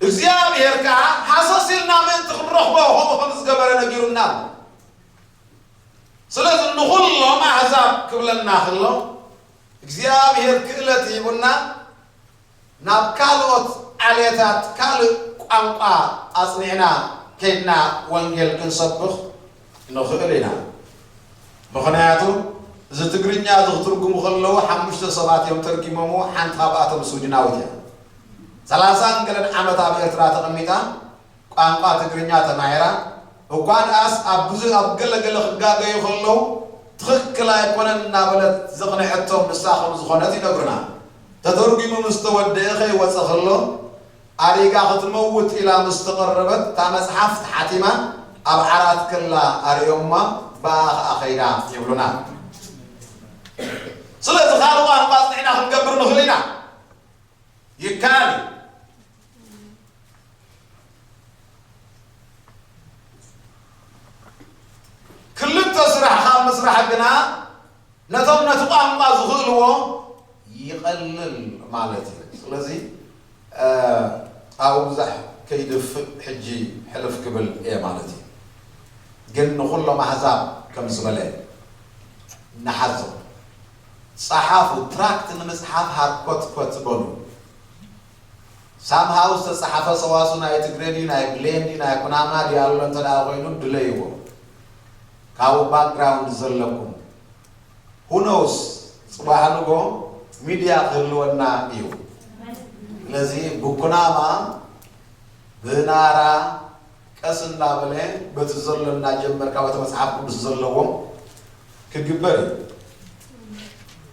እግዚኣብሔር ከዓ ሃሰስ ኢልና ምእንቲ ክንረኽቦ ከምኡ ከም ዝገበረ ነጊሩና ኣሎ። ስለዚ ንኹሎም ኣህዛብ ክብለና ከሎ እግዚኣብሔር ክእለት ሂቡና ናብ ካልኦት ዓሌታት ካልእ ቋንቋ ኣጽኒዕና ከይድና ወንጌል ክንሰብኽ ንኽእል ኢና። ምኽንያቱ እዚ ትግርኛ እዚ ክትርጉሙ ከለዉ ሓሙሽተ ሰባት እዮም ተርጊሞምዎ፣ ሓንቲ ካብኣቶም ስዊድናዊት እያ። ሰላሳን ገለን ዓመት ኣብ ኤርትራ ተቐሚጣ ቋንቋ ትግርኛ ተማሂራ፣ እኳ ደኣስ ኣብ ብዙ ኣብ ገለ ገለ ክጋገዩ ከለዉ ትኽክል ኣይኮነን እናበለት ዘቕንዐቶም ንሳ ከም ዝኾነት ይነግሩና። ተተርጒሙ ምስ ተወደአ ከይወጸ ከሎ ኣሪጋ ክትመውት ኢላ ምስ ተቐረበት እታ መጽሓፍ ተሓቲማ ኣብ ዓራት ከላ ኣርእዮማ ብኣ ኸኣ ኸይዳ ይብሉና። ስለዚ ካልእ ቋንቋ ኣጽኒዕና ክንገብር ንኽእል ኢና። ይከኣል እዩ። ክልተ ስራሕ ካብ ምስራሕ ግና ነቶም ነቲ ቋንቋ ዝኽእልዎ ይቐልል ማለት እዩ። ስለዚ ኣብኡ ብዙሕ ከይድፍእ ሕጂ ሕልፍ ክብል እየ ማለት እዩ። ግን ንኹሎም ኣህዛብ ከም ዝበለ ንሓዞ። ጸሓፉ፣ ትራክት ንምጽሓፍ ሃርኮትኮት በሉ። ሳምሃው ዝተጸሓፈ ሰዋሱ ናይ ትግሬ ድዩ ናይ ብሌን ድዩ ናይ ኩናማ ድዩ ኣሎ እንተ ደኣ ኮይኑ ድለይዎ። ካብኡ ባክግራውንድ ዘለኩም ሁኖስ ጽባሕ ንጎ ሚድያ ክህልወና እዩ። ስለዚ ብኩናማ ብናራ ቀስ እንዳበለ በቲ ዘሎ እንዳጀመርካ በቲ መጽሓፍ ቅዱስ ዘለዎም ክግበር እዩ።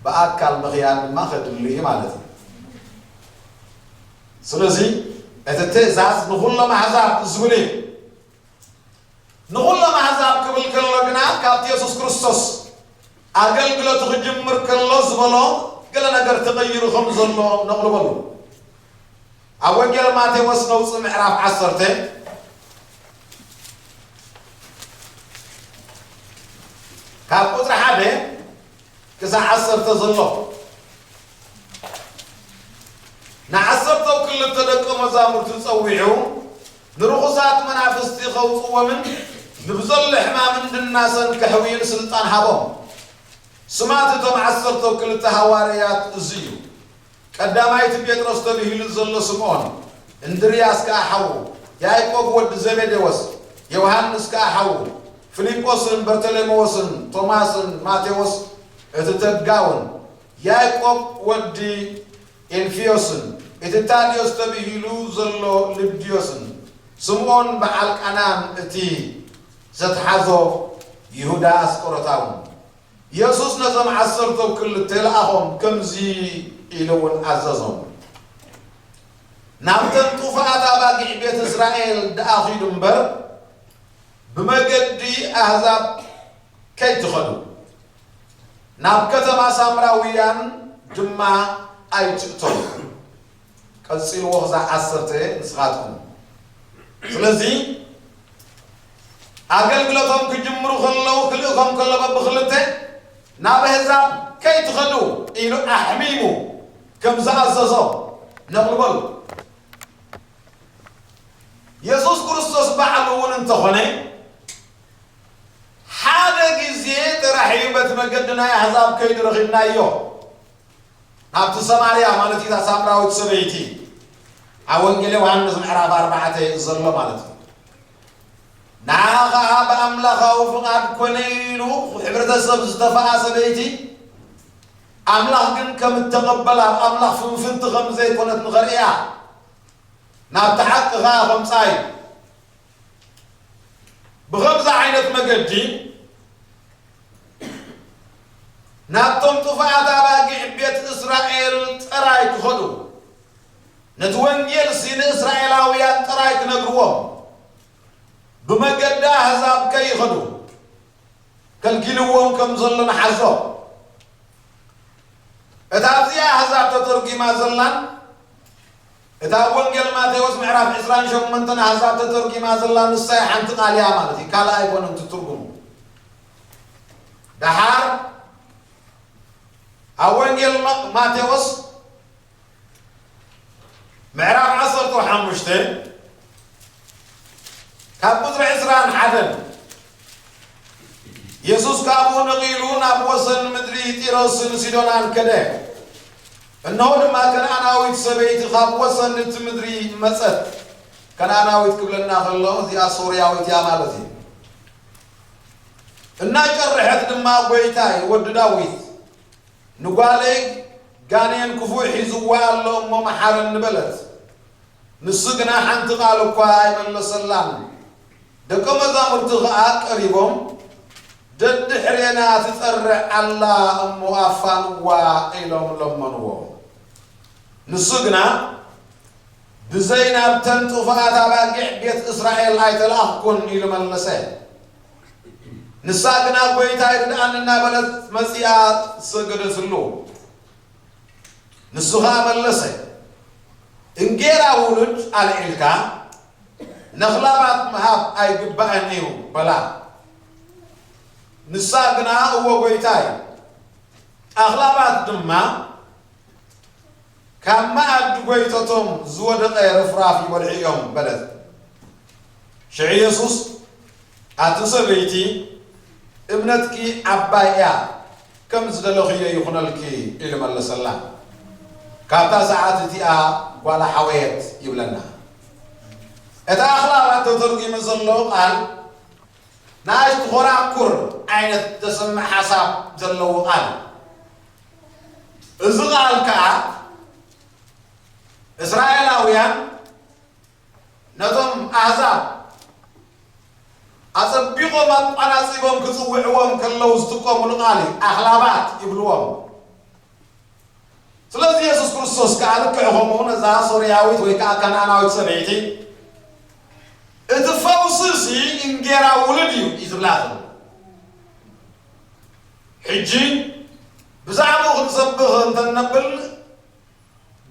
ብኣካል ምኽያድ ድማ ከድሊ እዩ ማለት እዩ። ስለዚ እቲ ትእዛዝ ንኹሎም ኣሕዛብ ዝብል እዩ። ንኹሎም ኣሕዛብ ክብል ከሎ ግና ካብቲ የሱስ ክርስቶስ ኣገልግሎቱ ክጅምር ከሎ ዝበሎ ገለ ነገር ተቐይሩ ከም ዘሎ ነቕልበሉ። ኣብ ወንጌል ማቴዎስ ነውፂ ምዕራፍ ዓሰርተ ካብ ቁፅሪ ሓደ ክሳብ ዓሰርተ ዘሎ ንዓሰርተው ክልተ ደቀ መዛሙርቱ ጸዊዑ ንርኹሳት መናፍስቲ ከውፅዎምን ንብዘሎ ሕማምን ድናሰን ከሕውዩን ስልጣን ሃቦም። ስማት እቶም ዓሰርተው ክልተ ሃዋርያት እዚ እዩ። ቀዳማይቲ ጴጥሮስ ተብሂሉ ዘሎ ስምዖን፣ እንድርያስ ከኣ ሓዉ፣ ያዕቆብ ወዲ ዘቤዴዎስ፣ ዮሃንስ ከኣ ሓዉ፣ ፊልጶስን በርተሌሜዎስን ቶማስን ማቴዎስ እቲ ተድጋውን፣ ያዕቆብ ወዲ ኤልፍዮስን እቲ ታድዮስ ተብሂሉ ዘሎ ልድዮስን፣ ስምዖን በዓል ቃናን እቲ ዘትሓዞ ይሁዳ ኣስቆሮታውን። የሱስ ነዞም ዓሰርተው ክልተ ለኣኾም፣ ከምዚ ኢሉ እውን ኣዘዞም፣ ናብተን ጥፉኣት ኣባጊዕ ቤት እስራኤል ደኣ ኺዱ እምበር፣ ብመገዲ ኣህዛብ ከይትኸዱ፣ ናብ ከተማ ሳምራውያን ድማ ኣይትእተዉ። ቀጺልዎ ክሳዕ ዓሰርተ ንስኻትኩም። ስለዚ ኣገልግሎቶም ክጅምሩ ከለዉ ክልእኮም ከሎ በብኽልተ ናብ ኣህዛብ ከይትኸዱ ኢሉ ኣሕሚሙ ከም ዝኣዘዞ ነቕልበሉ። የሱስ ክርስቶስ ባዕሉ እውን እንተኾነ ሓደ ግዜ ጥራሕ እዩ በቲ መገዲ ናይ ኣህዛብ ከይዱ ረኺብናዮ። ናብቲ ሰማርያ ማለት እዩ፣ እታ ሳምራዊት ሰበይቲ ኣብ ወንጌል ዮሃንስ ምዕራፍ ኣርባዕተ ዘሎ ማለት እዩ። ንዓ ኸዓ ብኣምላኻዊ ፍቓድ ኮነ ኢሉ ሕብረተሰብ ዝተፈኣ ሰበይቲ ኣምላኽ ግን ከም እተቐበላ፣ ኣብ ኣምላኽ ፍንፍንቲ ከም ዘይኮነት ንኸርእያ ናብቲ ሓቂ ኸዓ ኸምጻ እዩ። ብኸምዚ ዓይነት መገዲ ናብቶም ጥፉኣት ኣባጊዕ ቤት እስራኤል ጥራይ ክኸዱ፣ ነቲ ወንጌልሲ ንእስራኤላውያን ጥራይ ክነግርዎም፣ ብመገዲ ኣህዛብ ከይኸዱ ከልኪልዎም ከም ዘሎ ንሓዞ። እታ ኣብዚኣ ኣህዛብ ተተርጒማ ዘላን እታ ኣብ ወንጌል ማቴዎስ ምዕራፍ ዕስራን ሸሞንተን ኣሕዛብ ተተርጒማ ዘላ ንሳ ሓንቲ ቃል እያ ማለት እዩ። ካልእ ኣይኮነን እቲ ትርጉሙ። ደሓር ኣብ ወንጌል ማ-፣ ማቴዎስ ምዕራፍ ዓሰርተ ሓሙሽተ ካብ ቁጽሪ ዕስራን ሓደን፣ የሱስ ካብኡ ነቒሉ ናብ ወሰን ምድሪ ጢሮስን ሲዶናን ከደ። እንሆ ድማ ከነኣናዊት ሰበይቲ ካብ ወሰን እቲ ምድሪ መጸት። ከነኣናዊት ክብለና ከሎ እዚኣ ሶርያዊት እያ ማለት እዩ። እናጨርሐት ድማ፣ "ጐይታይ፣ ወዲ ዳዊት፣ ንጓለይ ጋኔን ክፉእ ሒዝዋ ኣሎ እሞ መሓረኒ" በለት። ንሱ ግና ሓንቲ ቃል እኳ ኣይመለሰላን። ደቀ መዛሙርቲ ኸኣ ቀሪቦም፣ "ደድሕሬና ትጸርዕ ኣላ እሞ ኣፋንዋ" ኢሎም ለመንዎ። ንሱ ግና፣ "ብዘይ ናብተን ጥፉኣት ኣባጊዕ ቤት እስራኤል ኣይተላእኽኩን" ኢሉ መለሰ። ንሳ ግና፣ "ጐይታይ፣ ርድኣኒ" እናበለት መጺኣ ሰገደትሉ። ንሱ ኸኣ መለሰ፣ "እንጌራ ውሉድ ኣልዒልካ ነኽላባት ምሃብ ኣይግባእን እዩ" በላ። ንሳ ግና፣ "እወ ጐይታይ፣ ኣኽላባት ድማ ካብ መኣዲ ጐይቶቶም ዝወደቐ ርፍራፍ ይበልዑ እዮም" በለት። ሽዑ የሱስ፣ "ኣቲ ሰበይቲ፣ እምነትኪ ዓባይ እያ፣ ከም ዝደለኽዮ ይኹነልኪ" ኢሉ መለሰላ። ካብታ ሰዓት እቲኣ ጓላ ሓወየት ይብለና። እቲ ኣኽላባት ተተርጒሙ ዘሎ ቃል ንኣሽቱ ኾራኩር ዓይነት ዘስምዕ ሓሳብ ዘለዎ ቃል እዩ። እዚ ቃል ከኣ እስራኤላውያን ነቶም ኣህዛብ ኣጸቢቖም ኣቋናጺቦም ክጽውዕዎም ከለዉ ዝጥቀሙሉ ቃል እዩ። ኣኽላባት ይብልዎም። ስለዚ የሱስ ክርስቶስ ከኣ ልክዕ ከምኡ ነዛ ሶርያዊት ወይ ከኣ ከነኣናዊት ሰበይቲ፣ "እቲ ፈውስሲ እንጌራ ውሉድ እዩ" እዩ ዝብላ ዘሎ። ሕጂ ብዛዕባኡ ክንሰብኽ እንተነብል፣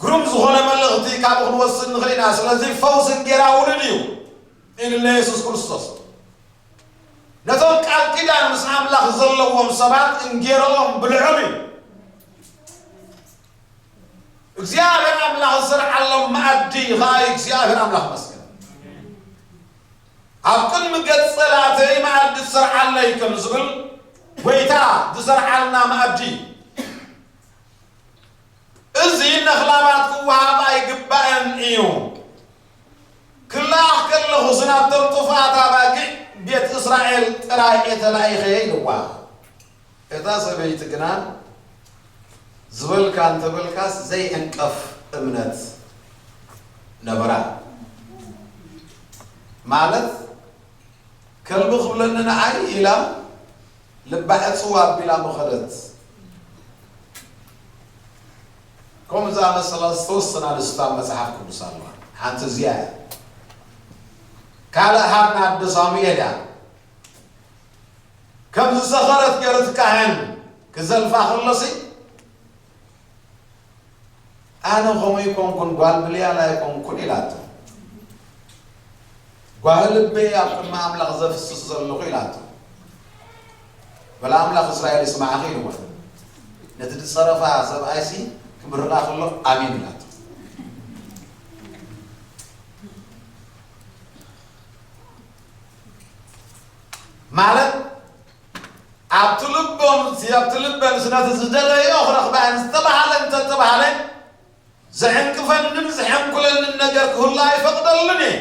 ግሩም ዝኾነ መልእኽቲ ካብኡ ክንወስድ ንኽእል ኢና። ስለዚ ፈውስ እንጌራ ውሉድ እዩ ኢሉና የሱስ ክርስቶስ። ነቶም ቃል ኪዳን ምስ ኣምላኽ ዘለዎም ሰባት እንጌርኦም ብልዖም እዩ። እግዚኣብሔር ኣምላኽ ዝሰርዓሎም መኣዲ ኸኣ እዩ። እግዚኣብሔር ኣምላኽ መስገን። "ኣብ ቅድሚ ገጽ ጸላእተይ መኣዲ ትሰርዓለይ" ከም ዝብል፣ ጐይታ ዝሰርዓልና መኣዲ እዩ። እዚ ነኽላባት ክወሃብ ኣይግባእን እዩ። "ክለኣኽ ከለኹስ ናብቶም ጥፉኣት ኣባጊዕ ቤት እስራኤል ጥራይ እየ ተላኢኸ" ኢልዋ። እታ ሰበይቲ ግና ዝበልካ እንተበልካስ ዘይዕንቀፍ እምነት ነበራ። ማለት ከልቢ ክብለኒ ንዓይ ኢላ ልባ ዕጽው ኣቢላ ምኸደት። ከምኡ ዝኣመሰላ ዝተወሰና ኣርእስቲ ኣብ መጽሓፍ ቅዱስ ኣለዋ። ሓንቲ እዚኣ እያ። ካልእ ሃብና ኣደ ሳሙኤል እያ። ከም ዝሰኸረት ገይሩ እቲ ካህን ክዘልፋ ከሎሲ፣ "ኣነ ከምኡ ኣይኮንኩን፣ ጓል ብልያል ኣይኮንኩን" ኢላቶ። "ጓሂ ልበይ ኣብ ቅድሚ ኣምላኽ ዘፍስስ ዘለኹ" ኢላቶ። "በል ኣምላኽ እስራኤል ይስማዕኺ" ኢልዋ። ነቲ ዝጸረፋ ሰብኣይሲ ክምርቓ ከሎ "ኣሜን" ኢላቶ። ማለት ኣብቲ ልቦም፣ ኣብቲ ልበን ነቲ ዝደለዮ ክረኽባ እየን ዝተባህለ እንተተባህለ፣ ዘዕንቅፈንን ዘሐንኩለንን ነገር ክህሉ ኣይፈቕደሉን እየ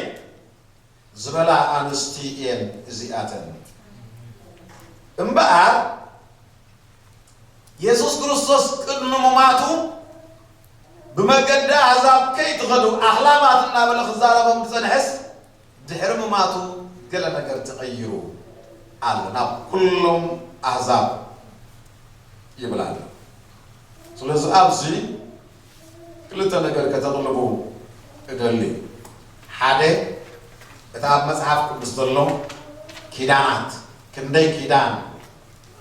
ዝበላ ኣንስቲ እየን እዚኣተን። እምበኣር የሱስ ክርስቶስ ቅድሚ ሙማቱ ብመገዲ ኣህዛብ ከይትኸዱ ኣኽላባት እናበለ ክዛረቦም ዝጸንሐስ፣ ድሕሪ ምማቱ ገለ ነገር ተቐይሩ ኣሎ፣ ናብ ኩሎም ኣህዛብ ይብል ኣሎ። ስለዚ ኣብዚ ክልተ ነገር ከተቕልቡ እደሊ። ሓደ፣ እቲ ኣብ መጽሓፍ ቅዱስ ዘሎ ኪዳናት፣ ክንደይ ኪዳን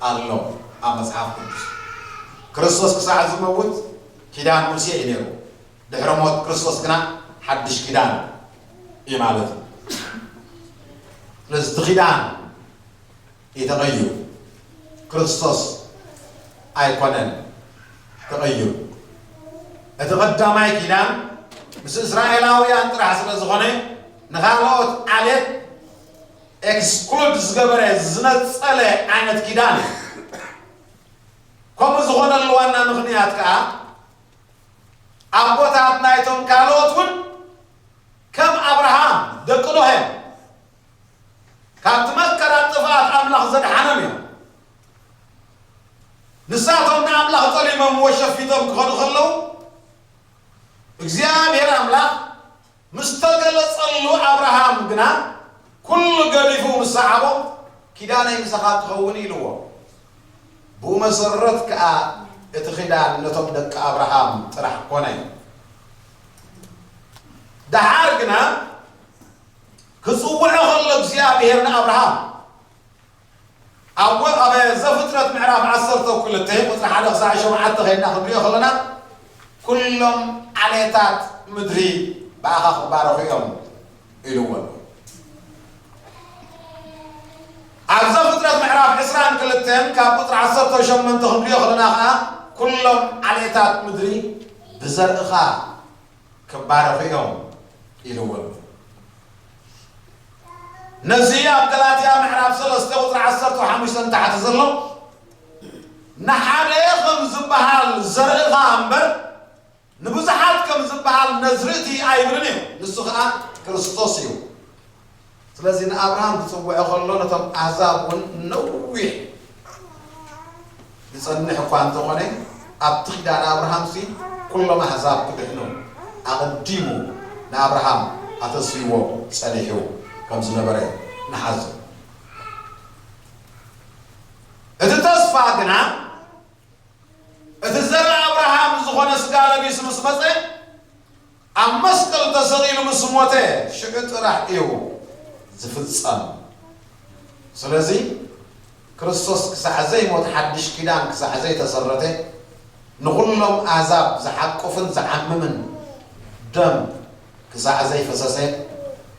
ኣሎ ኣብ መጽሓፍ ቅዱስ። ክርስቶስ ክሳዕ ዝመውት ኪዳን ሙሴ እዩ ነይሩ። ድሕሪ ሞት ክርስቶስ ግና ሓድሽ ኪዳን እዩ ማለት እዩ። ስለዚ እቲ ኪዳን እዩ ተቐይሩ፣ ክርስቶስ ኣይኮነን ተቐይሩ። እቲ ቀዳማይ ኪዳን ምስ እስራኤላውያን ጥራሕ ስለ ዝኾነ፣ ንኻልኦት ዓሌት ኤክስክሉድ ዝገበረ ዝነጸለ ዓይነት ኪዳን እዩ። ከምኡ ዝኾነሉ ዋና ምኽንያት ከኣ፣ ኣቦታት ናይቶም ካልኦት እውን ከም ኣብርሃም ደቂ ኖህ ካብቲ መከራ ጥፍኣት ኣምላኽ ዘድሓኖም እዮም። ንሳቶም ንኣምላኽ ጠሊሞምዎ ሸፊቶም ክኸዱ ከለዉ፣ እግዚኣብሔር ኣምላኽ ምስ ተገለጸሉ ኣብርሃም ግና ኩሉ ገዲፉ ምስ ሰዓቦ፣ "ኪዳነይ ምሳኻ ክኸውን" ኢልዎ። ብኡ መሰረት ከኣ እቲ ኪዳን ነቶም ደቂ ኣብርሃም ጥራሕ ኮነ። ደሓር ግና ክጽውዖ ከሎ እግዚኣብሔር ንኣብርሃም ኣብ ወ-፣ ኣብ ዘፍጥረት ምዕራፍ ዓሰርተ ክልተ ቁጽሪ ሓደ ክሳዕ ሸውዓተ ኸይድና ክንሪኦ ከለና፣ "ኩሎም ዓሌታት ምድሪ ብኣኻ ክባረኹ እዮም" ኢልዎ ኣሎ። ኣብ ዘፍጥረት ምዕራፍ ዕስራን ክልተን ካብ ቁጽሪ ዓሰርተ ሸሞንተ ክንሪኦ ከለና ኸኣ፣ "ኩሎም ዓሌታት ምድሪ ብዘርእኻ ክባረኹ እዮም" ኢልዎ ኣሎ። ነዚ ኣብ ገላትያ ምዕራፍ ሰለስተ ቁጽሪ ዓሰርተ ሓሙሽተ ታሕቲ ዘሎ፣ "ንሓደ ከም ዝበሃል ዘርእኻ እምበር፣ ንብዙሓት ከም ዝበሃል ነዝርእቲ ኣይብልን እዩ፣ ንሱ ኸኣ ክርስቶስ እዩ።" ስለዚ ንኣብርሃም ክጽውዖ ከሎ፣ ነቶም ኣህዛብ እውን ነዊሕ ዝጸንሕ እኳ እንተኾነ፣ ኣብቲ ኪዳን ኣብርሃምሲ ኩሎም ኣህዛብ ክድሕኑ ኣቐዲሙ ንኣብርሃም ኣተስፍይዎ ጸኒሑ ከም ዝነበረ ንሓዞ። እቲ ተስፋ ግና፣ እቲ ዘርኢ ኣብርሃም ዝኾነ ስጋ ለቢሱ ምስ መጸ፣ ኣብ መስቀል ተሰቒሉ ምስ ሞተ፣ ሽዑ ጥራሕ እዩ ዝፍጸም። ስለዚ ክርስቶስ ክሳዕ ዘይሞት፣ ሓድሽ ኪዳን ክሳዕ ዘይተሰረተ፣ ንኹሎም ኣህዛብ ዝሓቁፍን ዝዓምምን ደም ክሳዕ ዘይፈሰሰ፣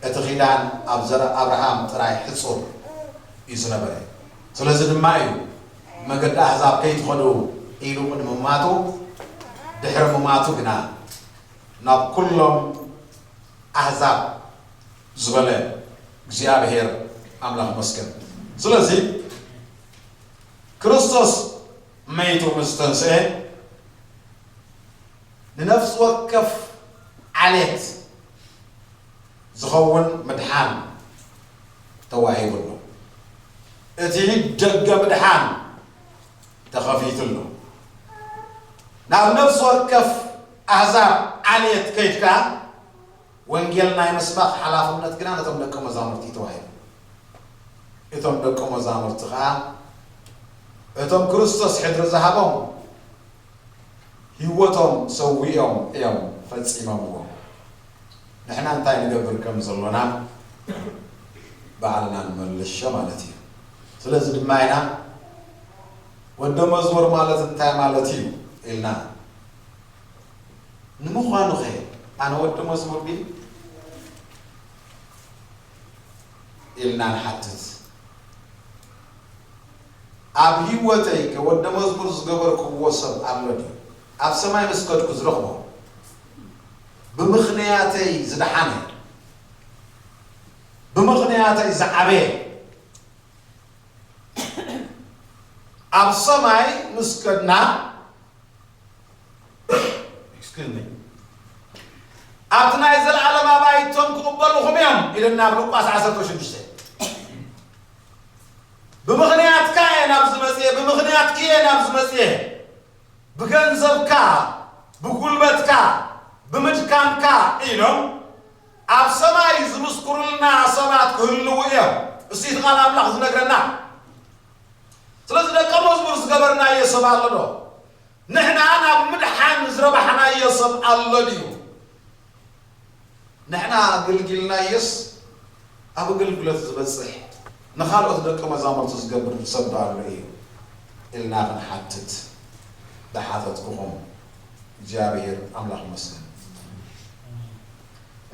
እቲ ኪዳን ኣብ ዘርኢ ኣብርሃም ጥራይ ሕጹር እዩ ዝነበረ። ስለዚ ድማ እዩ፣ "መገዲ ኣህዛብ ከይትኸዱ" ኢሉ ቅድሚ ምማቱ፣ ድሕሪ ምማቱ ግና ናብ ኩሎም ኣህዛብ ዝበለ እግዚኣብሔር ኣምላኽ መስገን። ስለዚ ክርስቶስ መይቱ ምስ ተንስኤ፣ ንነፍሲ ወከፍ ዓሌት ዝኸውን ምድሓን ተዋሂቡ ኣሎ። እቲ ደገ ምድሓን ተኸፊቱ ኣሎ። ናብ ነፍሲ ወከፍ ኣህዛብ ዓሌት ከይድካ፣ ወንጌል ናይ ምስባኽ ሓላፍነት ግና ነቶም ደቀ መዛሙርቲ ተዋሂቡ። እቶም ደቀ መዛሙርቲ ኸኣ፣ እቶም ክርስቶስ ሕድሪ ዝሃቦም፣ ህይወቶም ሰዊኦም እዮም ፈጺሞምዎ። ንሕና እንታይ ንገብር ከም ዘሎና ባዕልና ንመልሾ ማለት እዩ። ስለዚ ድማ ኢና፣ "ወደ መዝሙር ማለት እንታይ ማለት እዩ?" ኢልና። ንምዃኑኸ ኣነ ወዲ መዝሙር ድየ? ኢልና ንሓትት። ኣብ ህይወተይ ከ ወዲ መዝሙር ዝገበርክዎ ሰብ ኣሎ ድዩ? ኣብ ሰማይ ምስ ከድኩ ዝረኽቦ፣ ብምኽንያተይ ዝደሓነ፣ ብምኽንያተይ ዝዓበየ፣ ኣብ ሰማይ ምስ ከድና፣ excuse me፣ ኣብቲ ናይ ዘለኣለም ኣባይቶም ክቕበልኹም እዮም ኢልና ኣብ ሉቃስ ዓሰርተ ሽዱሽተ። "ብምኽንያትካ እየ ናብ ዝመጽእ፣ ብምኽንያትኪ እየ ናብ ዝመጽእ፣ ብገንዘብካ፣ ብጉልበትካ፣ ብምድካምካ" ኢሎም ኣብ ሰማይ ዝምስክሩልና ሰባት ክህልዉ እዮም። እሱ እቲ ቃል ኣምላኽ ዝነግረና። ስለዚ ደቀ መዝሙር ዝገበርናዮ ሰብ ኣሎ ዶ? ንሕና ናብ ምድሓን ዝረባሕናዮ ሰብ ኣሎ ድዩ? ንሕና ኣገልጊልናዮስ ኣብ ኣገልግሎት ዝበጽሕ፣ ንኻልኦት ደቀ መዛሙርቲ ዝገብር ሰብ ዶ ኣሎ እዩ? ኢልና ክንሓትት ዝሓተትኩኹም እግዚኣብሔር ኣምላኽ ይመስገን።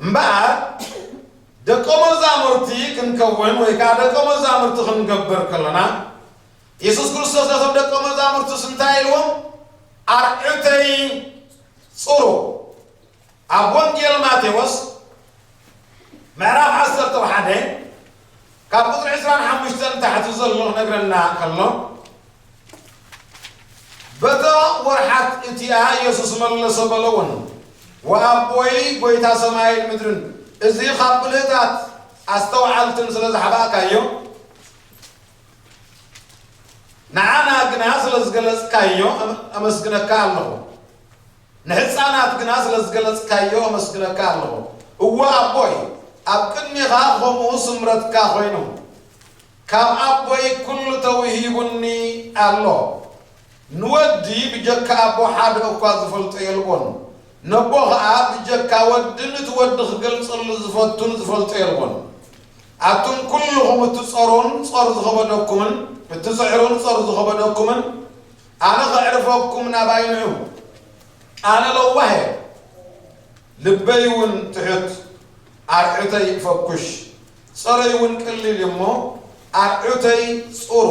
እምበኣር ደቀ መዛሙርቲ ክንከውን ወይ ከዓ ደቀ መዛሙርቲ ክንገብር ከለና፣ የሱስ ክርስቶስ ነቶም ደቀ መዛሙርቱስ እንታይ ኢልዎም? ኣርዑተይ ጽሩ። ኣብ ወንጌል ማቴዎስ ምዕራፍ ዓሰርተ ሓደ ካብ ቁፅሪ ዕስራን ሓሙሽተን ታሕቲ ዘሎ ክነግረና ከሎ፣ በታ ወርሓት እቲኣ ኢየሱስ መለሰ በለውን፣ ወኣቦይ ጐይታ ሰማይን ምድርን፣ እዚ ካብ ብልህታት ኣስተውዓልትን ስለ ዝሓባእካዮ፣ ንዓና ግና ስለ ዝገለጽካዮ ኣመስግነካ ኣለኹ። ንሕፃናት ግና ስለ ዝገለጽካዮ ኣመስግነካ ኣለኹ። እወ ኣቦይ፣ ኣብ ቅድሚኻ ከምኡ ስምረትካ ኮይኑ፣ ካብ ኣቦይ ኩሉ ተውሂቡኒ ኣሎ። ንወዲ ብጀካ ኣቦ ሓደ እኳ ዝፈልጦ የልቦን። ነቦ ኸኣ ብጀካ ወዲ፣ ነቲ ወዲ ክገልጸሉ ዝፈቱን ዝፈልጦ የልቦን። ኣቱም ኩልኹም እትጸሩን ጾር ዝኸበደኩምን፣ እትጽዕሩን ጾር ዝኸበደኩምን፣ ኣነ ከዕርፈኩም ናባይ ንዑ። ኣነ ለዋህ እየ፣ ልበይ እውን ትሑት፣ ኣርዑተይ ፈኩሽ፣ ጾረይ እውን ቀሊል እዩ እሞ፣ ኣርዑተይ ጹሩ፣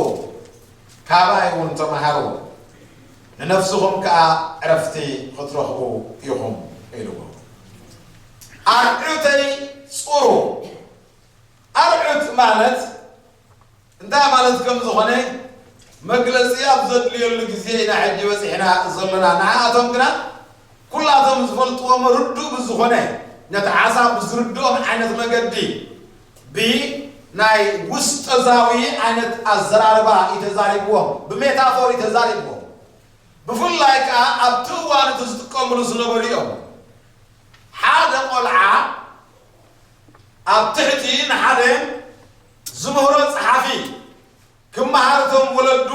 ካባይ እውን ተማሃሩ፣ ንነፍስኹም ከኣ ዕረፍቲ ክትረኽቡ ኢኹም ኢልዎ። ኣርዑተይ ጹሩ። ኣርዑት ማለት እንታይ ማለት ከም ዝኾነ መግለጺ ኣብ ዘድልየሉ ግዜ ኢና ሕጂ በጺሕና ዘሎና። ንዓኣቶም ግና ኩላቶም ዝፈልጥዎም ርዱእ ብዝኾነ፣ ነቲ ሓሳብ ብዝርድኦም ዓይነት መገዲ፣ ብናይ ውስጠዛዊ ዓይነት ኣዘራርባ እዩ ተዛሪብዎም፣ ብሜታፎር እዩ ተዛሪብዎም። ብፍላይ ከኣ ኣብቲ እዋን እቲ ዝጥቀምሉ ዝነበሩ እዮም። ሓደ ቆልዓ ኣብ ትሕቲ ንሓደ ዝምህሮ ጸሓፊ ክመሃር፣ እቶም ወለዱ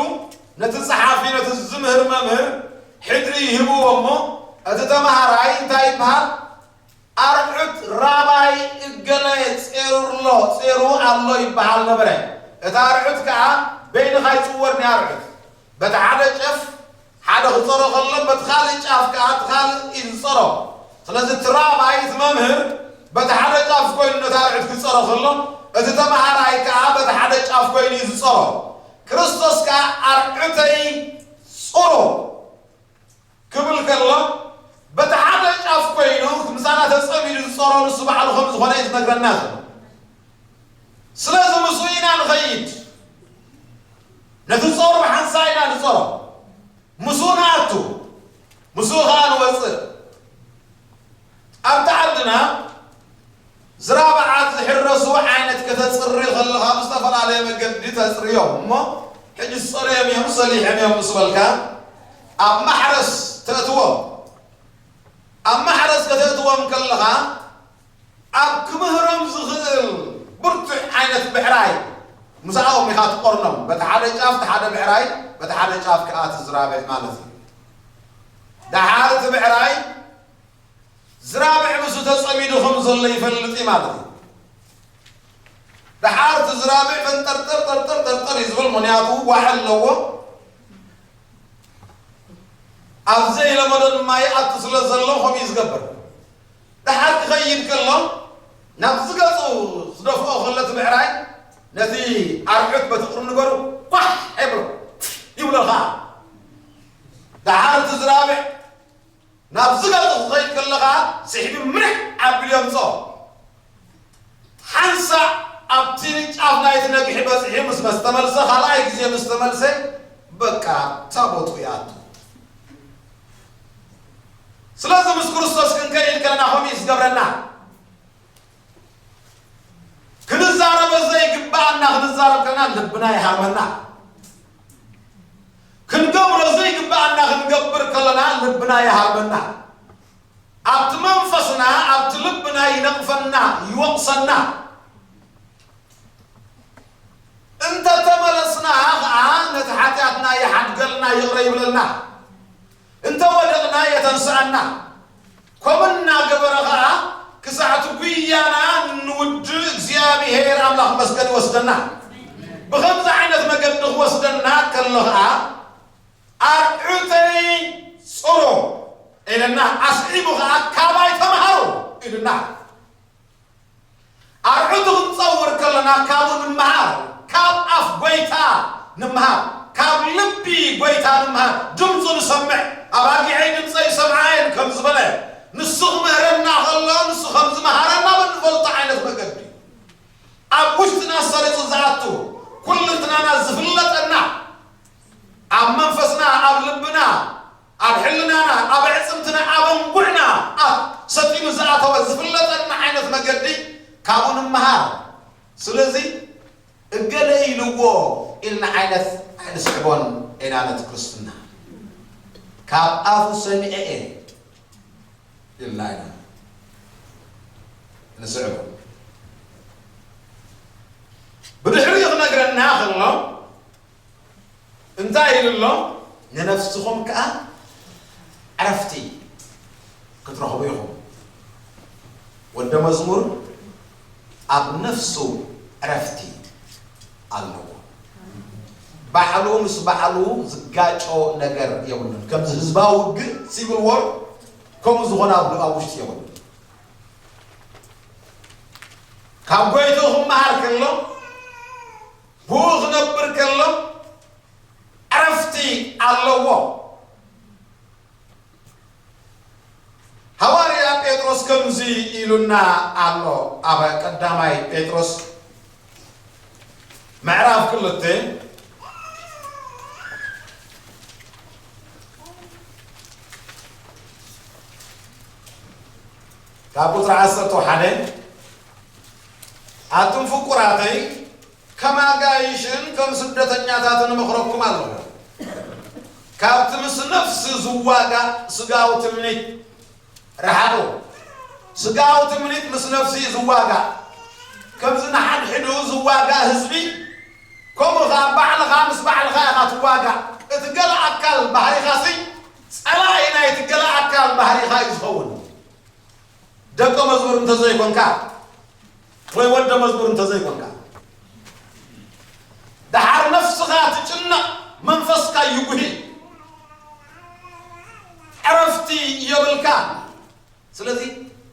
ነቲ ጸሓፊ፣ ነቲ ዝምህር መምህር ሕድሪ ይህብዎ እሞ፣ እቲ ተማሃራይ እንታይ ይበሃል? ኣርዑት ራባይ እገለ ጼሩ ኣሎ፣ ጼሩ ኣሎ ይበሃል ነበረ። እቲ ኣርዑት ከኣ በይንኻ ይጽወር፣ ናይ ኣርዑት በቲ ሓደ ጨፍ ሓደ ክጸሮ ከሎ፣ በቲ ካልእ ጫፍ ከኣ እቲ ካልእ እዩ ዝጸሮ። ስለዚ እቲ ራባይ፣ እቲ መምህር፣ በቲ ሓደ ጫፍ ኮይኑ ነቲ ኣርዑት ክጸሮ ከሎ፣ እቲ ተመሃራይ ከኣ በቲ ሓደ ጫፍ ኮይኑ እዩ ዝጸሮ። ክርስቶስ ከኣ ኣርዑተይ ጽሩ ክብል ከሎ፣ በቲ ሓደ ጫፍ ኮይኑ ምሳና ተጸሚዱ ዝጸሮ ንሱ ባዕሉ ከም ዝኾነ እዩ ዝነግረና ዘሎ። ስለዚ ምስኡ ኢና ንኸይድ። ነቲ ጾር ብሓንሳእ ኢና ንጾሮ። ምስኡ ንኣቱ፣ ምስኡ ኸኣ ንወጽእ። ኣብቲ ዓድና ዝራብዓት ዝሕረሱ ዓይነት ከተጽሪ ከለኻ ብዝተፈላለየ መገዲ ተጽርዮም እሞ፣ ሕጂ ዝጸረዮም እዮም፣ ሰሊሖም እዮም ምስ በልካ፣ ኣብ ማሕረስ ተእትዎም። ኣብ ማሕረስ ከተእትዎም ከለኻ፣ ኣብ ክምህሮም ዝኽእል ብርቱዕ ዓይነት ብዕራይ ምሳኦም ኢኻ ትቆርኖም። በቲ ሓደ ጫፍ እቲ ሓደ ብዕራይ፣ በቲ ሓደ ጫፍ ከኣ እቲ ዝራብዕ ማለት እዩ። ደሓር እቲ ብዕራይ ዝራብዕ ምስኡ ተጸሚዱ ከም ዘሎ ይፈልጥ እዩ ማለት እዩ። ደሓር እቲ ዝራብዕ ፈንጠርጠር፣ ጠርጠር፣ ጠርጠር እዩ ዝብል፣ ምኽንያቱ ዋዒ ኣለዎ። ኣብ ዘይለመዶ ድማ ይኣቱ ስለ ዘሎ ከምኡ እዩ ዝገብር። ደሓር ክኸይድ ከሎ ናብዚ ገጹ ክደፍኦ ከሎ እቲ ብዕራይ ነቲ ኣርዑት በቲ ቁርኒ ገሩ ኳሕ ይብሎ፣ ይብሎ ኸዓ። ደሓር እቲ ዝራብዕ ናብዚ ገጹ ክኸይድ ከሎ ኸዓ ስሒቡ ምንዕ ኣቢሉ የምጽኦ። ሓንሳእ ኣብቲ ጫፍ ናይቲ ነግሒ በጺሑ ምስ፣ ምስ ተመልሰ፣ ካልኣይ ግዜ ምስ ተመልሰ፣ በቃ ታቦቱ ይኣቱ። ስለዚ ምስ ክርስቶስ ክንከይድ ከለና ከምኡ እዩ ዝገብረና። ክንዛረቦ ዘይግብኣና ክንዛረብ ከለና ልብና ይሃርመና። ክንገብሮ ዘይግብኣና ክንገብር ከለና ልብና ይሃርመና። ኣብቲ መንፈስና፣ ኣብቲ ልብና ይነቕፈና፣ ይወቕሰና። እንተተመለስና ኸዓ ነቲ ሓጢኣትና ይሓድገልና፣ ይቕረ ይብለልና። እንተ ወደቕና የተንስኣና። ከምኡ እናገበረ ኸዓ ክሳዕ እቲ ጉያና ንውድእ እግዚኣብሔር ኣምላኽ መስገን ይወስደና። ብኸምዚ ዓይነት መገዲ ክወስደና ከሎ ኸዓ ኣርዑተይ ጽሩ ኢልና፣ ኣስዒቡ ኸዓ ካባይ ተምሃሩ ኢልና። ኣርዑቱ ክንጸውር ከለና ካብኡ ንምሃር፣ ካብ ኣፍ ጐይታ ንምሃር፣ ካብ ልቢ ጐይታ ንምሃር። ድምፁ ንሰምዕ፣ ኣባጊዐይ ድምፀይ ይሰምዓ እየን ከም ዝበለ፣ ንሱ ክምህረና ከሎ፣ ንሱ ከም ዝመሃረና ብንፈልጦ ዓይነት መገዲ፣ ኣብ ውሽጥና ሰሪፁ ዝኣቱ፣ ኩልንትናና ዝፍለጠና፣ ኣብ መንፈስና፣ ኣብ ልብና፣ ኣብ ሕልናና፣ ኣብ ኣዕፅምትና፣ ኣብ ኣንጉዕና ኣት-፣ ሰጢሙ ዝኣተወ ዝፍለጠና ዓይነት መገዲ ካብኡ ንምሃር። ስለዚ እገለ ኢልዎ ኢልና ዓይነት ኣይንስዕቦን ኢና ነቲ ክርስትና። ካብ ኣፉ ሰሚዐ እየ ኢልና ኢና ንስዕቦ። ብድሕሪኡ ክነግረና ከሎ እንታይ ኢሉ ኣሎ? ንነፍስኹም ከኣ ዕረፍቲ ክትረኽቡ ኢኹም። ወደ መዝሙር ኣብ ነፍሱ ዕረፍቲ ኣለዎ። ባዕሉ ምስ ባዕሉ ዝጋጮ ነገር የብሉን። ከምዚ ህዝባዊ ውግእ፣ ሲቪል ዎር፣ ከምኡ ዝኾነ ኣብ ኣብ ውሽጢ የብሉን። ካብ ጎይትኡ ክመሃር ከሎ፣ ብኡ ክነብር ከሎ ዕረፍቲ ኣለዎ። ሃዋርያ ጴጥሮስ ከምዚ ኢሉና ኣሎ ኣብ ቀዳማይ ጴጥሮስ ምዕራፍ ክልተ ካብ ቁጽሪ ዓሰርተ ሓደ፣ ኣቱም ፍቁራተይ፣ ከም ኣጋይሽን ከም ስደተኛታትን እመኽረኩም ኣለኹ። ካብቲ ምስ ነፍሲ ዝዋጋእ ስጋዊ ትምኒት ርሓቑ። ስጋዊ ትምኒት ምስ ነፍሲ እዩ ዝዋጋእ። ከምዚ ንሓድሕዱ ዝዋጋእ ህዝቢ፣ ከምኡ ኸዓ ባዕልኻ ምስ ባዕልኻ ኢኻ ትዋጋእ። እቲ ገለ ኣካል ባህሪኻሲ ጸላኢ ናይቲ ገለ ኣካል ባህሪኻ እዩ ዝኸውን። ደቀ መዝሙር እንተዘይኮንካ ወይ ወልደ መዝሙር እንተዘይኮንካ፣ ደሓር ነፍስኻ ትጭነቕ፣ መንፈስካ ይጉሂ፣ ዕረፍቲ የብልካ። ስለዚ